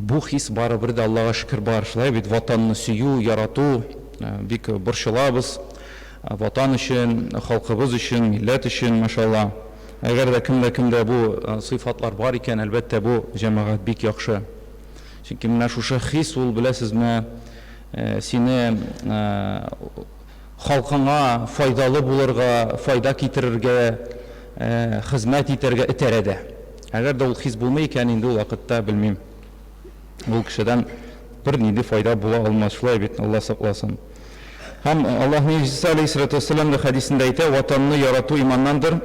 бу хис барыбер дә Аллага шөкер бар. Шулай бит, Ватанны сөю, ярату, бик борчылабыз Ватан өчен, халкыбыз өчен, милләт өчен, машалла. Әгәр дә кемдә кемдә бу сыйфатлар бар икән, әлбәттә, бу җәмәгать бик яхшы. Чөнки менә шушы хис ул, беләсезме, сине халкыңа файдалы булырга, файда китерергә, хезмәт итәргә этәрә дә. Әгәр дә ул хис булмый икән, инде ул вакытта, белмим, ул кешедән бернинди файда була алмас. Шулай бит, Алла сакласын. Һәм Аллаһның илчесе алейһиссалату вәссәлам да хәдисендә әйтә, Ватанны ярату иманнандыр.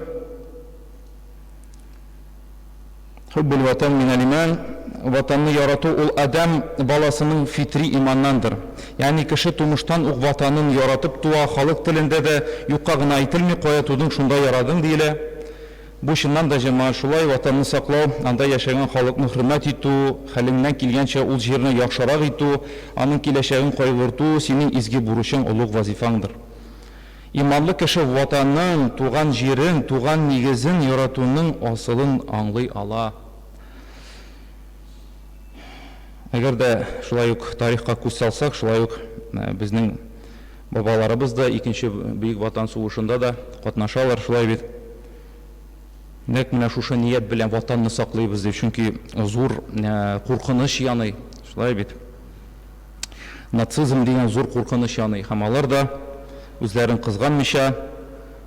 Хуббул ватан минәл иман, Ватанны ярату ул адәм баласының фитри иманнандыр. Ягъни кеше тумыштан ук Ватанын яратып туа, халык телендә дә юкка гына әйтелми, кая тудың, шунда ярадың, диелә. Бу чыннан да, җәмәгать, шулай, Ватанны саклау, анда яшәгән халыкны хөрмәт итү, хәлеңнән килгәнчә ул җирне яхшырак итү, аның киләчәген кайгырту, синең изге бурычың, олуг вазифаңдыр. Иманлы кеше Ватанын, туган җирен, туган нигезен яратуның асылын аңлый ала. Әгәр дә шулай ук тарихка күз салсак, шулай ук безнең бабаларыбыз да Икенче Бөек Ватан сугышында да катнашалар, шулай бит. Нәкъ менә шушы ният белән Ватанны саклыйбыз дип, чөнки зур куркыныч яный, шулай бит. Нацизм дигән зур куркыныч яный һәм алар да үзләрен кызганмыйча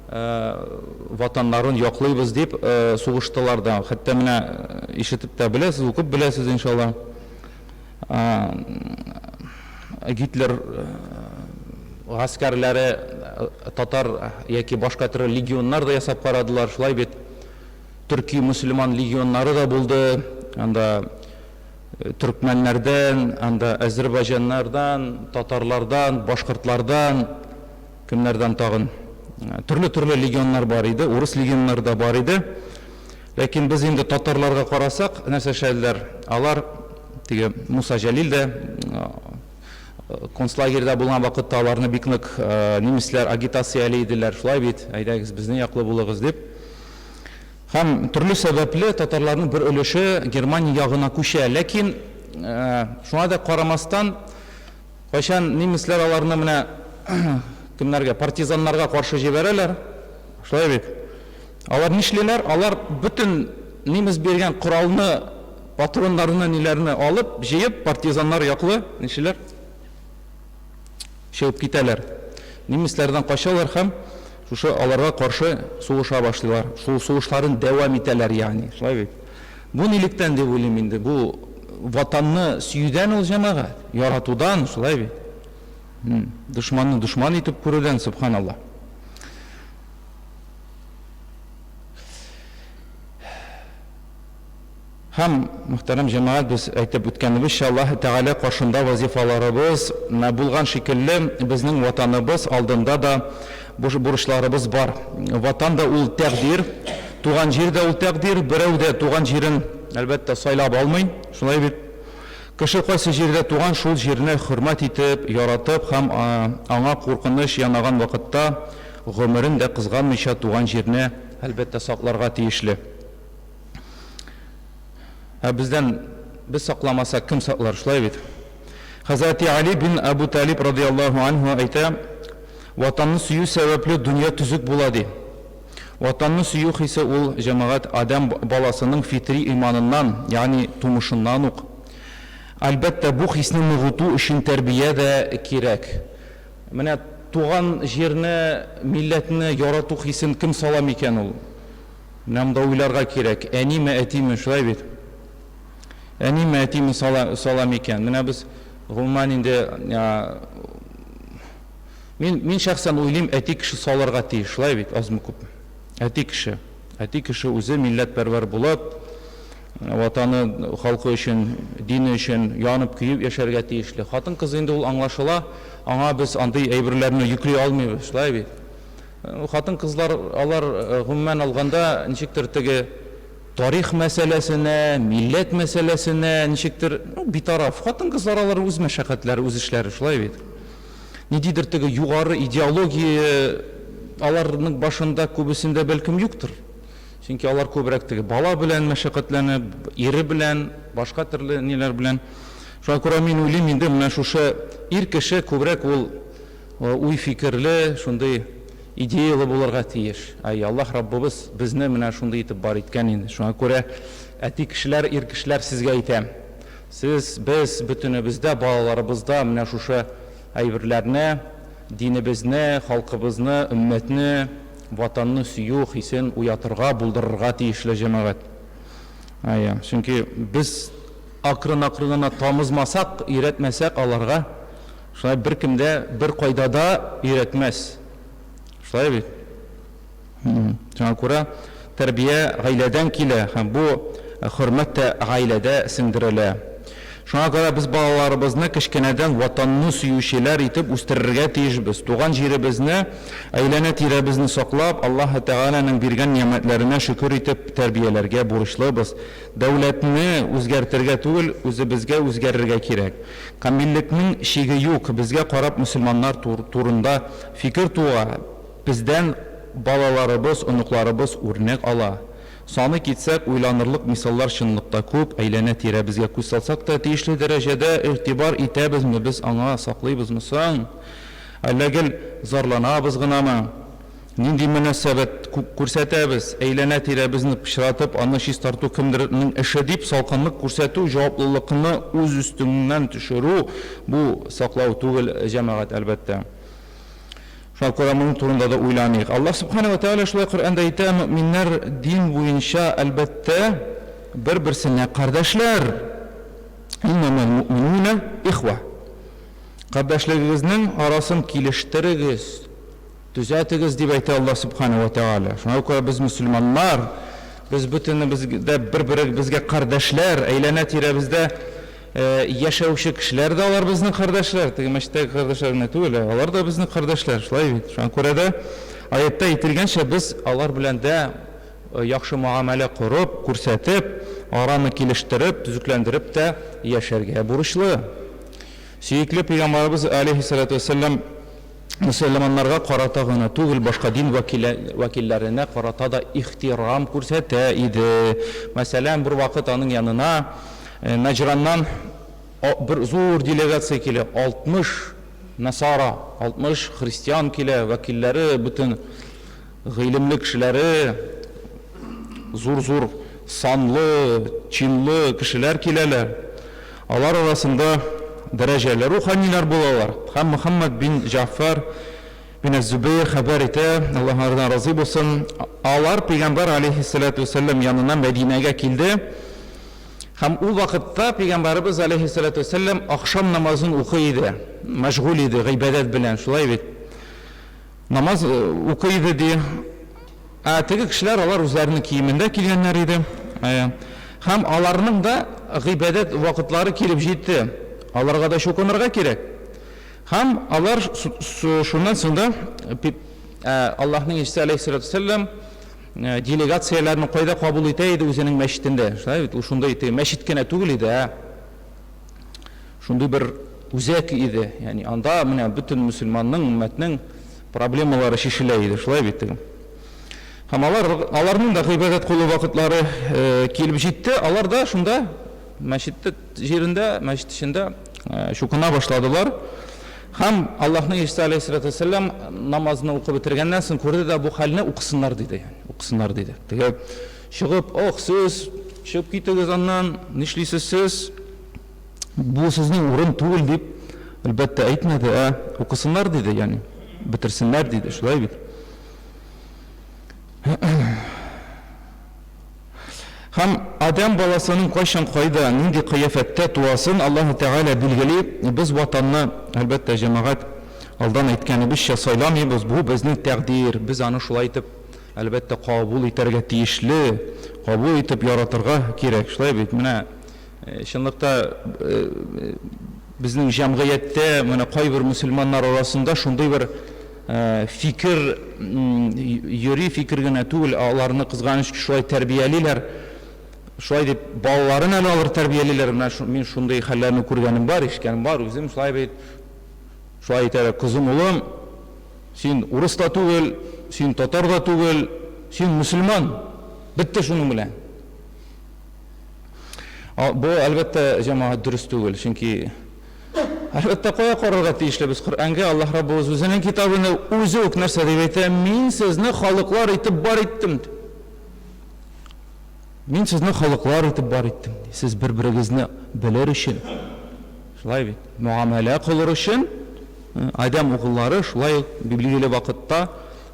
ватаннарын яклыйбыз дип сугыштылар да. Хәтта менә ишетеп тә беләсез, укып беләсез, иншалла. Гитлер гаскәрләре татар яки башка төрле легионнар да ясап карадылар, шулай бит. Төрки мөселман легионнары да булды. Анда Төркмәннәрдән, анда әзербайҗаннардан, татарлардан, башкортлардан, кемнәрдән тагын, төрле-төрле легионнар бар иде, урыс легионнары да бар иде. Ләкин без инде татарларга карасак, нәрсә эшләделәр? Алар, теге Муса Җәлил дә концлагерьда булган вакытта аларны бик нык немецләр агитацияли иделәр, шулай бит, әйдәгез, безнең яклы булыгыз дип. Һәм төрле сәбәпле татарларның бер өлеше Германия ягына күчә. Ләкин шуңа да карамастан, кайчан немецләр аларны менә кемнәргә, партизаннарга каршы җибәрәләр, шулай бит? Алар нишлиләр? Алар бөтен немец биргән коралны, патроннарны, ниләрне алып, җыеп, партизаннар яклы нишлиләр? Чыгып китәләр. Немецләрдән качалар һәм шушы аларга каршы сугыша башлыйлар. Шул сугышларын дәвам итәләр, ягъни. Шулай бит? Бу нилектән дип уйлыйм инде. Бу Ватанны сөюдән ул, җәмәгать, яратудан, шулай бит? Дошманны дошман итеп күрүдән, сөбханалла. Һәм, мөхтәрәм җәмәгать, без әйтеп үткәнебезчә, Аллаһы Тәгалә каршында вазифаларыбыз булган шикелле, безнең Ватаныбыз алдында да бурычларыбыз бар. Ватан да ул тәкъдир, туган җир дә ул тәкъдир. Берәү дә туган җирен, әлбәттә, сайлап алмый, шулай бит? Кеше кайсы җирдә туган, шул җирне хөрмәт итеп, яратып һәм аңа куркыныч янаган вакытта гомерен дә кызганмыйча туган җирне, әлбәттә, сакларга тиешле. Ә бездән без сакламасак, кем саклар, шулай бит? Хәзрәти Али бин Әбу Талиб радияллаһу анһу әйтә, Ватанны сөю сәбәпле дөнья төзек була, ди. Ватанны сөю хисе ул, җәмәгать, адәм баласының фитри иманыннан, ягъни тумышыннан ук. Әлбәттә, бу хисне ныгыту өчен тәрбия дә кирәк. Менә туган җирне, милләтне ярату хисен кем сала микән ул? Менә монда уйларга кирәк, әниме, әтиме, шулай бит? Әниме, әтиме сала, сала микән? Менә без, гомумән инде, мин, мин шәхсән уйлыйм, әти кеше салырга тиеш, шулай бит, азмы-күпме? Әти кеше. Әти кеше үзе милләтпәрвәр булып, Ватаны, халкы өчен, дине өчен янып-көеп яшәргә тиешле. Хатын-кыз инде ул аңлашыла, аңа без андый әйберләрне йөкли алмыйбыз, шулай бит? Хатын-кызлар, алар, гомумән алганда, ничектер теге тарих мәсьәләсенә, милләт мәсьәләсенә ничектер, ну, битараф. Хатын-кызлар алар үз мәшәкатьләре, үз эшләре, шулай бит. Ниндидер теге югары идеология аларның башында күбесендә бәлкем юктыр. Чөнки алар күбрәк теге бала белән мәшәкатьләнеп, ире белән, башка төрле ниләр белән. Шуңа күрә мин уйлыйм инде, менә шушы ир кеше күбрәк ул Уй-фикерле, шундый идеялы булырга тиеш. Әй, Аллаһ Раббыбыз безне менә шундый итеп бар иткән инде. Шуңа күрә, әти кешеләр, ир кешеләр, сезгә әйтәм. Сез, без, бөтенебез дә, балаларыбыз да менә шушы әйберләрне, динебезне, халкыбызны, өммәтне, Ватанны сөю хисен уятырга, булдырырга тиешле, җәмәгать. Әйе, чөнки без акрын-акрын гына тамызмасак, өйрәтмәсәк аларга, Шулай беркем дә, беркайда да өйрәтмәс. Шулай бит? Шуңа күрә тәрбия гаиләдән килә һәм бу хөрмәт тә гаиләдә сеңдерелә. Шуңа күрә без балаларыбызны кечкенәдән Ватанны сөючеләр итеп үстерергә тиешбез. Туган җиребезне, әйләнә-тирәбезне саклап, Аллаһы Тәгаләнең биргән нигъмәтләренә шөкер итеп тәрбияләргә бурычлыбыз. Дәүләтне үзгәртергә түгел, үзебезгә үзгәрергә кирәк. Камиллекнең чиге юк, безгә карап мөселманнар турында фикер туа, бездән балаларыбыз, оныкларыбыз үрнәк ала. Саный китсәк, уйланырлык мисаллар чынлыкта күп, әйләнә-тирәбезгә күз салсак та, тиешле дәрәҗәдә игътибар итәбезме без аңа, саклыйбызмы соң? Әллә гел зарланабыз гынамы? Нинди мөнәсәбәт күрсәтәбез? Әйләнә-тирәбезне пычратып, аны чистарту кемдернең эше дип, салкынлык күрсәтү, җаваплылыкны үз өстеңнән төшерү, бу саклау түгел, җәмәгать, әлбәттә. Шуңа күрә моның турында да уйланыйк. Аллаһ Сүбхәнәһү вә Тәгалә шулай Коръәндә әйтә, Мөэминнәр дин буенча, әлбәттә, бер-берсенә кардәшләр. Иннәмәл мөэминүнә ихва. Кардәшлегегезнең арасын килештерегез. Төзәтегез, дип әйтә Аллаһ Сүбхәнәһү вә Тәгалә. Шуңа күрә без мөселманнар, без бөтенебез дә бер-беребезгә кардәшләр, әйләнә-тирәбездә яшәүче кешеләр дә алар безнең кардәшләр, теге мәчеттәге кардәшләр генә түгел, ә алар да безнең кардәшләр, шулай бит? Шуңа күрә дә аятьтә әйтелгәнчә, без алар белән дә яхшы мөгамәлә корып, күрсәтеп, араны килештереп, төзекләндереп тә яшәргә бурычлы. Сөекле пәйгамбәребез алейһиссалату вәссәлам мөселманнарга карата гына түгел, башка дин вәкилләренә карата да ихтирам күрсәтә иде. Мәсәлән, бервакыт аның янына Наҗраннан бер зур делегация килә, 60 насара, 60 христиан килә, вәкилләре, бөтен гыйлемле кешеләре, зур-зур санлы, чинлы кешеләр киләләр. Алар арасында дәрәҗәле руханилар булалар. Һәм Мөхәммәд бин Җәгъфәр бин әз-Зөбәйр хәбәр итә, Аллаһ аңардан разый булсын, алар пәйгамбәр галәйһиссәләтү вәссәлам янына Мәдинәгә килде. Һәм ул вакытта пәйгамбәребез галәйһиссәләтү вәссәлам ахшам намазын укый иде. Мәшгуль иде гыйбадәт белән, шулай бит. Намаз укый иде ди. Ә теге кешеләр алар үзләренең киемендә килгәннәр иде. Һәм аларның да гыйбадәт вакытлары килеп җитте. Аларга да чукынырга кирәк. Һәм алар шуннан соң да Аллаһның илчесе алейһиссалату вәссәлам делегацияләрне кайда кабул итә иде үзенең мәчетендә. Шулай бит, ул шундый мәчет кенә түгел иде, ә шундый бер үзәк иде. Ягъни анда менә бөтен мөселманның, өммәтнең проблемалары чишелә иде. Шулай бит. Һәм алар, аларның да гыйбадәт кылу вакытлары килеп җитте. Алар да шунда мәчет җирендә, мәчет эчендә чукына башладылар. Һәм Аллаһның илчесе алейһиссалату вәссәлам намазны укып бетергәннән соң күрде дә бу хәлне, укысыннар диде, ягъни укысыннар диде. Теге чыгып, ох, сез чыгып китегез аннан, нишлисез сез? Бу сезнең урын түгел дип, әлбәттә, әйтмәде, ә укысыннар диде, ягъни бетерсеннәр диде, шулай бит. Һәм адәм баласының кайчан, кайда, нинди кыяфәттә туасын Аллаһы Тәгалә билгели. Без Ватанны, әлбәттә, җәмәгать, алдан әйткәнебезчә, сайламыйбыз, бу безнең тәкъдир, без аны шулай итеп, әлбәттә, кабул итәргә тиешле, кабул итеп яратырга кирәк. Шулай бит? Менә Чынлыкта безнең җәмгыятьтә менә кайбер мөселманнар арасында шундый бер фикер йөри, фикер генә түгел, аларны кызганыч ки шулай тәрбиялиләр. Шулай дип балаларын әле алар тәрбиялиләр. Менә мин шундый хәлләрне күргәнем бар, ишеткәнем бар. Үзем шулай бит. Шулай әйтәләр, кызым, улым, син урыс та түгел, син татар да түгел, син мөселман. Бетте шуның белән. Бу, әлбәттә, җәмәгать, дөрес түгел, чөнки, әлбәттә, кая карарга тиешле без? Коръәнгә. Аллаһ Раббыбыз үзенең китабында үзе үк нәрсә дип әйтә? Мин сезне халыклар итеп бар иттем. Мин сезне халыклар итеп бар иттем. Сез бер-берегезне белер өчен. Шулай бит. Муамәлә кылыр өчен Адәм угыллары шулай ук билгеле вакытта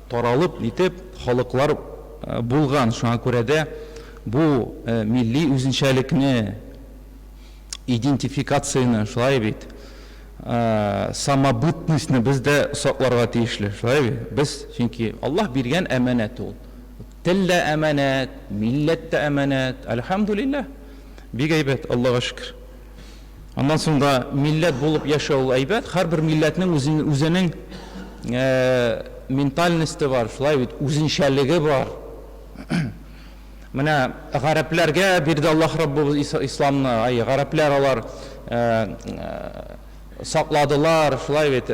таралып нитеп халыклар булган. Шуңа күрә дә бу милли үзенчәлекне, идентификацияне, шулай бит, самобытностьны без дә сакларга тиешле, шулай бит. Без, чөнки Аллаһ биргән әманәт ул. Тел дә әманәт, милләт тә әманәт. Әлхәмдүлилләһ. Бик әйбәт, Аллага шөкер. Аннан соң да милләт булып яшәү ул әйбәт. Һәрбер милләтнең үзенең ментальносте бар, шулай бит, үзенчәлеге бар. Менә гарәпләргә бирде Аллаһ Раббыбыз исламны. Ай, гарәпләр алар сакладылар, шулай бит,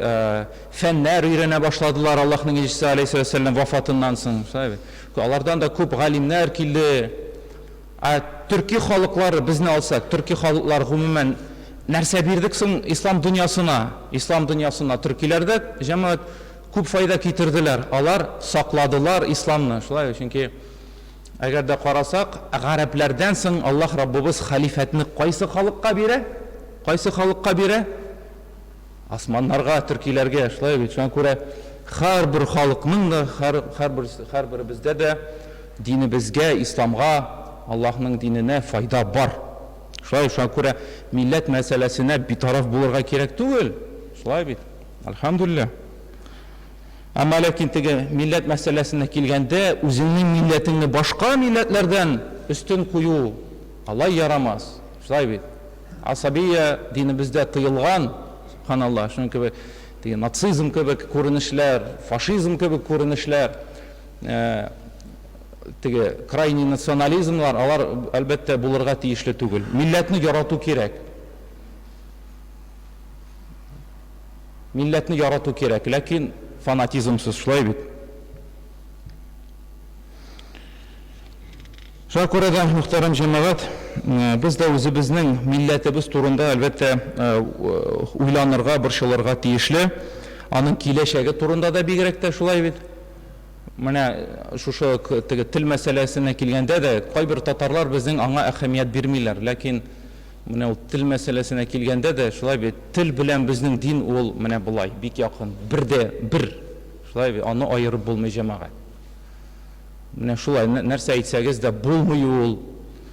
фәннәр өйрәнә башладылар Аллаһның илчесе алейһиссәлам вафатыннан соң, шулай бит. Алардан да күп галимнәр килде. Ә төрки халыклары, безне алсак, төрки халыклар гомумән нәрсә бирдек соң ислам дөньясына? Ислам дөньясына төркиләр дә, җәмәгать, күп файда китерделәр. Алар сакладылар исламны. Шулай бит, чөнки әгәр дә карасак, гарәпләрдән соң Аллаһ Раббыбыз хәлифәтне кайсы халыкка бирә? Кайсы халыкка бирә? Османнарга, төркиләргә, шулай бит. Шуңа күрә һәрбер халыкның да, һәр, һәрбер, һәрберебездә дә динебезгә, исламга, Аллаһның диненә файда бар. Шулай, шуңа күрә милләт мәсьәләсенә битараф булырга кирәк түгел. Шулай бит. Әлхәмдүлилләһ. Әмма ләкин теге милләт мәсьәләсенә килгәндә, үзеңнең милләтеңне башка милләтләрдән өстен кую алай ярамас. Шулай бит. Асабия динебездә тыелган, сөбханаллаһ, шуның кебек теге нацизм кебек күренешләр, фашизм кебек күренешләр, теге крайний национализмлар, алар, әлбәттә, булырга тиешле түгел. Милләтне ярату кирәк. Милләтне ярату кирәк, ләкин фанатизмсыз, шулай бит. Шуңа күрә дә, мөхтәрәм җәмәгать, без дә үзебезнең милләтебез турында, әлбәттә, уйланырга, борчылырга тиешле. Аның киләчәге турында да бигрәк тә, шулай бит. Менә шушы теге тел мәсьәләсенә килгәндә дә, кайбер татарлар безнең аңа әһәмият бирмиләр. Ләкин менә ул тел мәсьәләсенә килгәндә дә, шулай бит, тел белән безнең дин ул менә болай, бик якын, бердә бер. Шулай бит, аны аерып булмый, җәмәгать. Менә шулай, нәрсә әйтсәгез дә, булмый ул.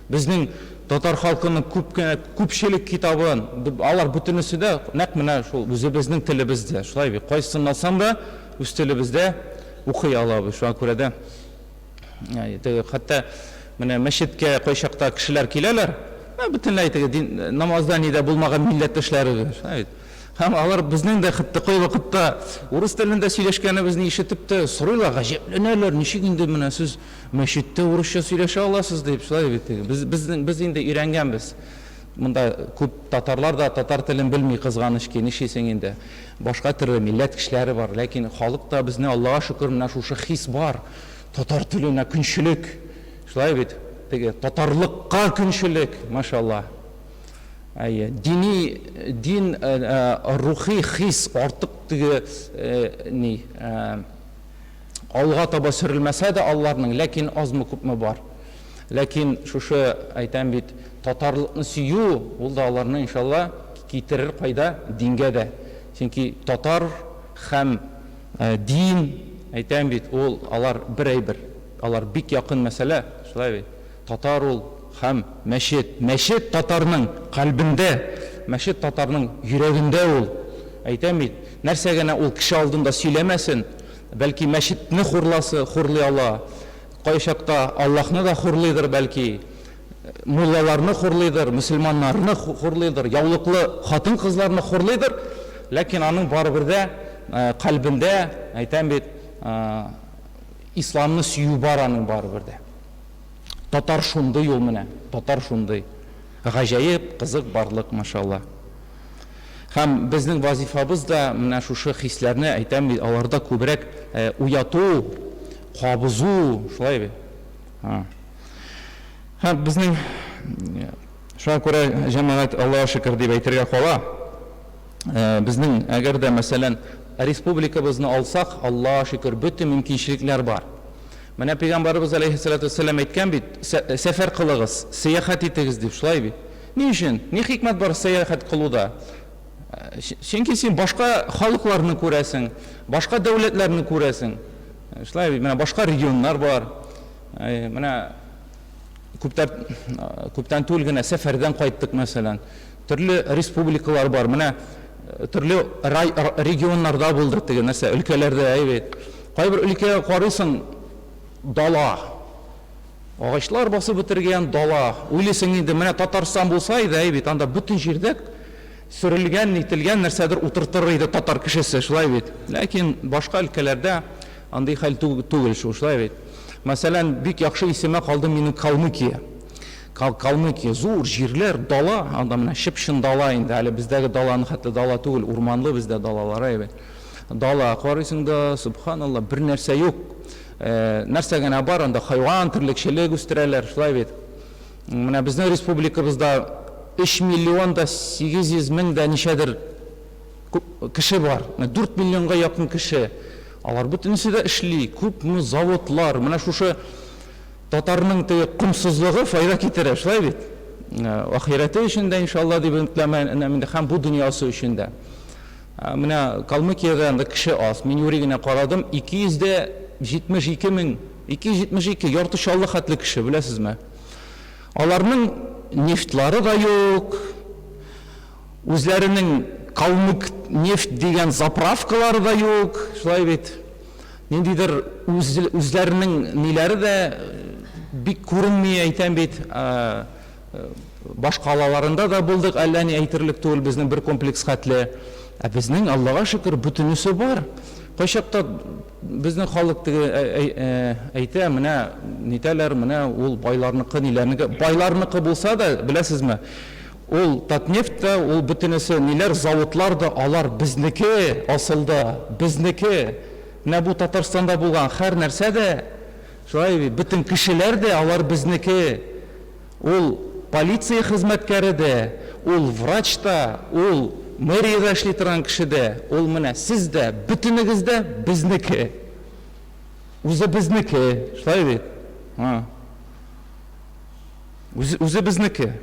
Безнең татар халкының күп кенә, күпчелек китабын, алар бөтенесе дә нәкъ менә шул үзебезнең телебездә. Шулай бит, кайсысын алсаң да, үз телебездә укый алабыз. Шуңа күрә дә, теге, хәтта Менә мәчеткә кайчакта кешеләр киләләр, бөтенләй теге дин, намазда нидә булмаган милләттәшләребез, шулай бит. Һәм алар безнең дә хәтта кайвакытта урыс телендә сөйләшкәнебезне ишетеп тә сорыйлар, гаҗәпләнәләр, ничек инде менә сез мәчеттә урысча сөйләшә аласыз дип, шулай бит. Без, безнең, без инде өйрәнгәнбез. Монда күп татарлар да татар телен белми, кызганыч ки, нишлисең инде. Башка төрле милләт кешеләре бар, ләкин халык та безне, Аллага шөкер, менә шушы хис бар. Татар теленә көнчелек, шулай бит, теге татарлыкка көнчелек, машалла. Әйе, дини, дин, рухи хис артык теге ни, алга таба сөрелмәсә дә алларның, ләкин азмы-күпме бар. Ләкин шушы, әйтәм бит, татарлыкны сөю, ул да аларны, иншалла, китерер кайда? Дингә дә. Чөнки татар һәм дин, әйтәм бит, ул алар бер әйбер. Алар бик якын мәсьәлә, шулай бит. Татар ул һәм мәчет. Мәчет татарның кальбендә, мәчет татарның йөрәгендә ул. Әйтәм бит, нәрсә генә ул кеше алдында сөйләмәсен, бәлки мәчетне хурласы, хурлый ала. Кайчакта Аллаһны да хурлыйдыр бәлки, муллаларны хурлыйдыр, мөселманнарны хурлыйдыр, яулыклы хатын-кызларны хурлыйдыр, ләкин аның барыбер дә кальбендә, әйтәм бит, исламны сөю бар аның барыбер дә. Татар шундый ул менә, татар шундый. Гаҗәеп, кызык барлык, машалла. Һәм безнең вазифабыз да менә шушы хисләрне, әйтәм бит, аларда күбрәк уяту, кабызу, шулай бит. Һәм безнең шуңа күрә җәмәгать Аллага шөкер дип әйтергә кала. Безнең әгәр дә, мәсәлән, республикабызны алсак, Аллага шөкер, бөтен мөмкинчелекләр бар. Менә пәйгамбәребез алейһиссалату вәссәлам әйткән бит, сәфәр кылыгыз, сәяхәт итегез дип, шулай бит. Ни өчен? Ни хикмәт бар сәяхәт кылуда? Чөнки син башка халыкларны күрәсең, башка дәүләтләрне күрәсең. Шулай бит, менә башка регионнар бар. Менә күптән, күптән түгел генә сәфәрдән кайттык, мәсәлән. Төрле республикалар бар. Менә төрле рай, регионнарда булдык теге нәрсә, өлкәләрдә, әй бит. Кайбер өлкәгә карыйсың, дала. Агачлар басып бетергән дала. Уйлыйсың инде, менә Татарстан булса иде, әй бит, анда бөтен җирдә сөрелгән, нителгән нәрсәдер утыртыр иде татар кешесе, шулай бит. Ләкин башка өлкәләрдә андый хәл түгел шул, шулай бит. Мәсәлән, бик яхшы исемә калды минем Калмыкия. Калмыкия, зур җирләр, дала, анда менә чып-чын дала инде, әле бездәге даланы хәтле дала түгел, урманлы бездә далалар, әй бит. Дала, карыйсың да, сөбханалла, бер нәрсә юк. Нәрсә генә бар, анда хайван, терлекчелек үстерәләр, шулай бит. Менә безнең республикабызда 3 миллион да 800 мең дә ничәдер кеше бар. Менә 4 миллионга якын кеше. Алар бөтенесе дә эшли, күпме заводлар. Менә шушы татарның теге комсызлыгы файда китерә, шулай бит? Ахирәте өчен дә, иншалла, дип өметләнәм инде, һәм бу дөньясы өчен дә. Менә Калмыкиядә анда кеше аз. Мин юри генә карадым, 272 мең, 272, ярты Чаллы хәтле кеше, беләсезме? Аларның нефтьлары да юк, үзләренең Калмык нефть дигән заправкалары да юк, шулай бит. Ниндидер үз, үзләренең ниләре дә бик күренми, әйтәм бит. Башкалаларында да булдык, әллә ни әйтерлек түгел, безнең бер комплекс хәтле. Ә безнең, Аллага шөкер, бөтенесе бар. Кайчакта безнең халык теге әйтә, менә нитәләр, менә ул байларныкы, ниләрнеке. Байларныкы булса да, беләсезме, ул Татнефть тә, ул бөтенесе ниләр, заводлар да, алар безнеке асылда, безнеке. Менә бу Татарстанда булган һәр нәрсә дә, шулай бит, бөтен кешеләр дә алар безнеке. Ул полиция хезмәткәре дә, ул врач та, ул мэриядә эшли торган кеше дә, ул менә сез дә, бөтенегез дә безнеке. Үзебезнеке, шулай бит? Ха. Үзе, үзебезнеке.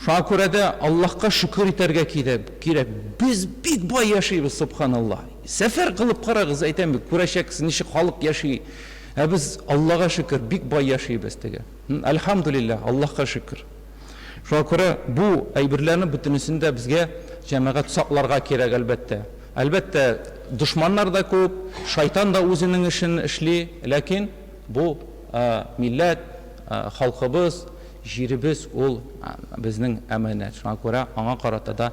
Шуңа күрә дә Аллаһка шөкер итәргә кирәк. Кирәк. Без бик бай яшибез, субханаллаһ. Сәфәр кылып карагыз, әйтәм бит, күрәчәксез, ничек халык яши. Ә без Аллага шөкер, бик бай яшибез теге. Әлхәмдүлилләһ, Аллаһка шөкер. Шуңа күрә бу әйберләрне бөтенесен дә безгә җәмәгать сакларга кирәк, әлбәттә. Әлбәттә, дошманнар да күп, шайтан да үзенең эшен эшли, ләкин бу милләт, халкыбыз, җиребез ул безнең әманәт. Шуңа күрә аңа карата да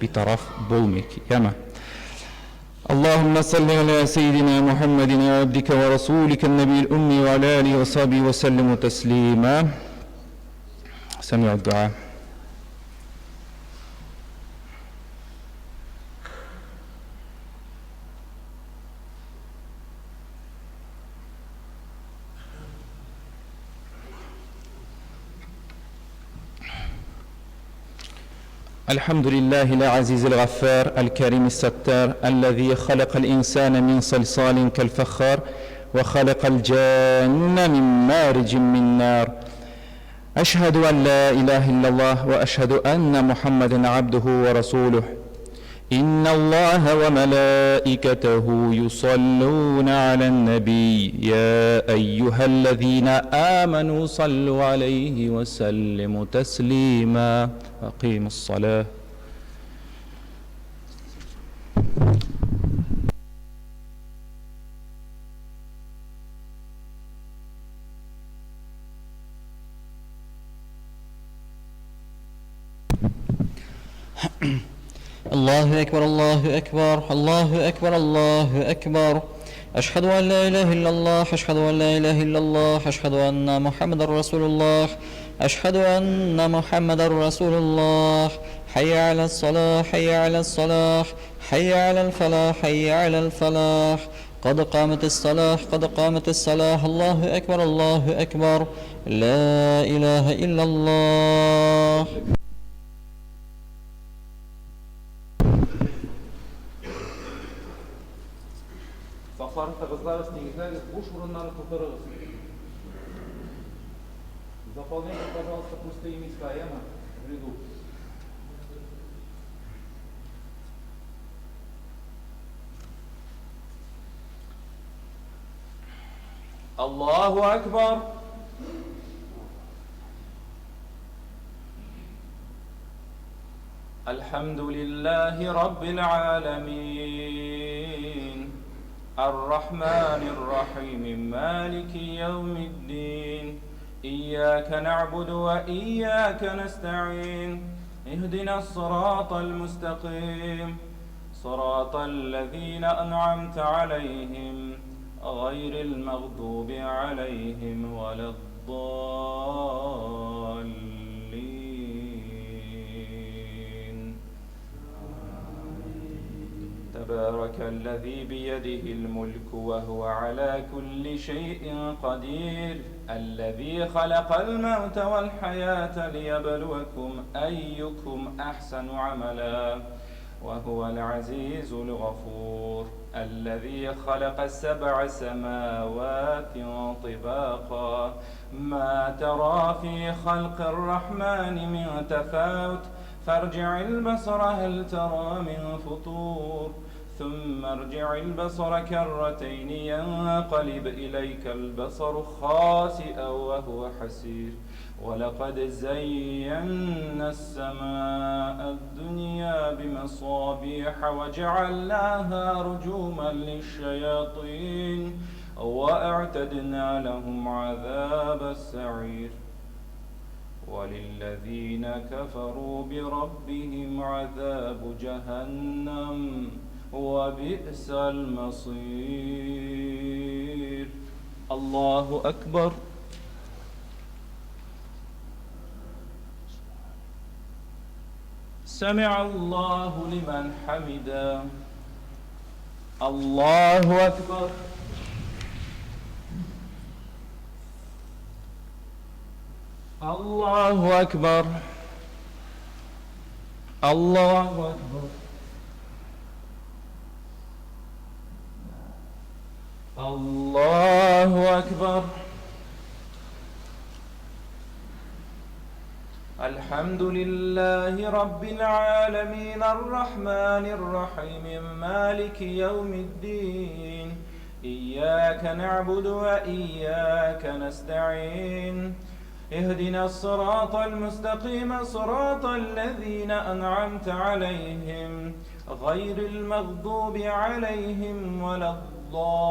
битараф булмыйк, яме. اللهم صل على سيدنا محمد عبدك ورسولك النبي الأمي وعلى آله وصحبه وسلم تسليما سمع الدعاء. الحمد لله العزيز الغفار الكريم الستار الذي خلق الإنسان من صلصال كالفخار وخلق الجان من مارج من نار. أشهد أن لا إله إلا الله وأشهد أن محمدا عبده ورسوله. إن الله وملائكته يصلون على النبي يا أيها الذين آمنوا صلوا عليه وسلموا تسليما. أقيموا الصلاة. الله أكبر الله أكبر الله أكبر الله أكبر. أشهد أن لا إله إلا الله، أشهد أن لا إله إلا الله، أشهد أن محمد رسول الله، أشهد أن محمد رسول الله. حي على الصلاة، حي على الصلاة، حي على الفلاح، حي على الفلاح. قد قامت الصلاة، قد قامت الصلاة. الله أكبر الله أكبر، لا إله إلا الله. Сафларны тыгызлагыз, тигезләгез, буш урыннарны тутырыгыз. Заполняйте, пожалуйста, пустые места, яме, в ряду. Аллаху Акбар. الحمد لله رب العالمين الرحمن الرحيم مالك يوم الدين إياك نعبد وإياك نستعين اهدنا الصراط المستقيم صراط الذين أنعمت عليهم غير المغضوب عليهم ولا الضالين. تبارك الذي بيده الملك وهو على كل شيء قدير الذي خلق الموت والحياة ليبلوكم أيكم أحسن عملا وهو العزيز الغفور الذي خلق 7 سماوات طباقا ما ترى في خلق الرحمن من تفاوت فارجع البصر هل ترى من فطور ثم ارجع البصر كرتين ينقلب إليك البصر خاسئا وهو حسير. ولقد زينا السماء الدنيا بمصابيح وجعلناها رجوما للشياطين وأعتدنا لهم عذاب السعير. وللذين كفروا بربهم عذاب جهنم وبئس المصير. الله أكبر. سمع الله لمن حمده. الله أكبر. الله أكبر. الله أكبر. الله أكبر. الحمد لله رب العالمين الرحمن الرحيم مالك يوم الدين إياك نعبد وإياك نستعين اهدنا الصراط المستقيم صراط الذين أنعمت عليهم غير المغضوب عليهم ولا الضالين.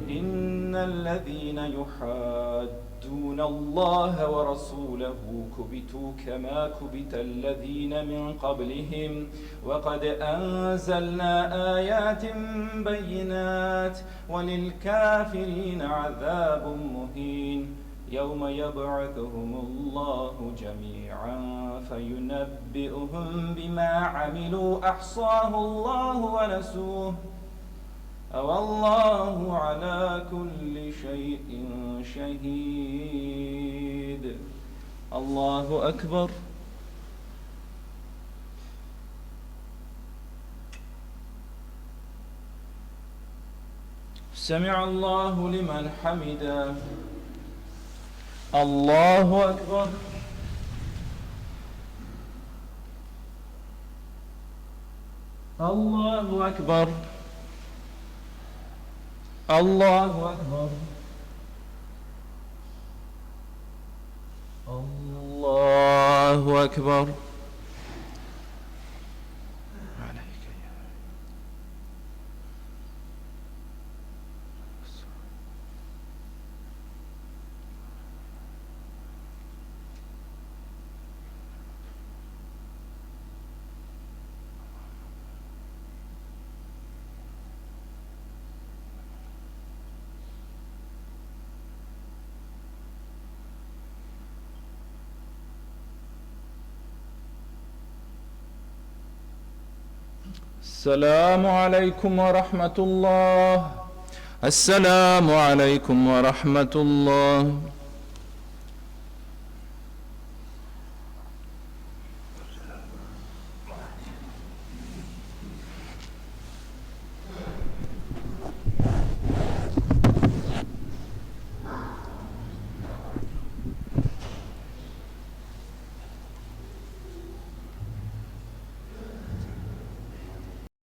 إن الذين يحادون الله ورسوله كبتوا كما كبت الذين من قبلهم، وقد أنزلنا آيات بينات، وللكافرين عذاب مهين. يوم يبعثهم الله جميعا فينبئهم بما عملوا، أحصاه الله ونسوه، والله على كل شيء شهيد. الله أكبر. سمع الله لمن حمده. الله أكبر. الله أكبر. الله أكبر. الله أكبر. السلام عليكم ورحمة الله. السلام عليكم ورحمة الله.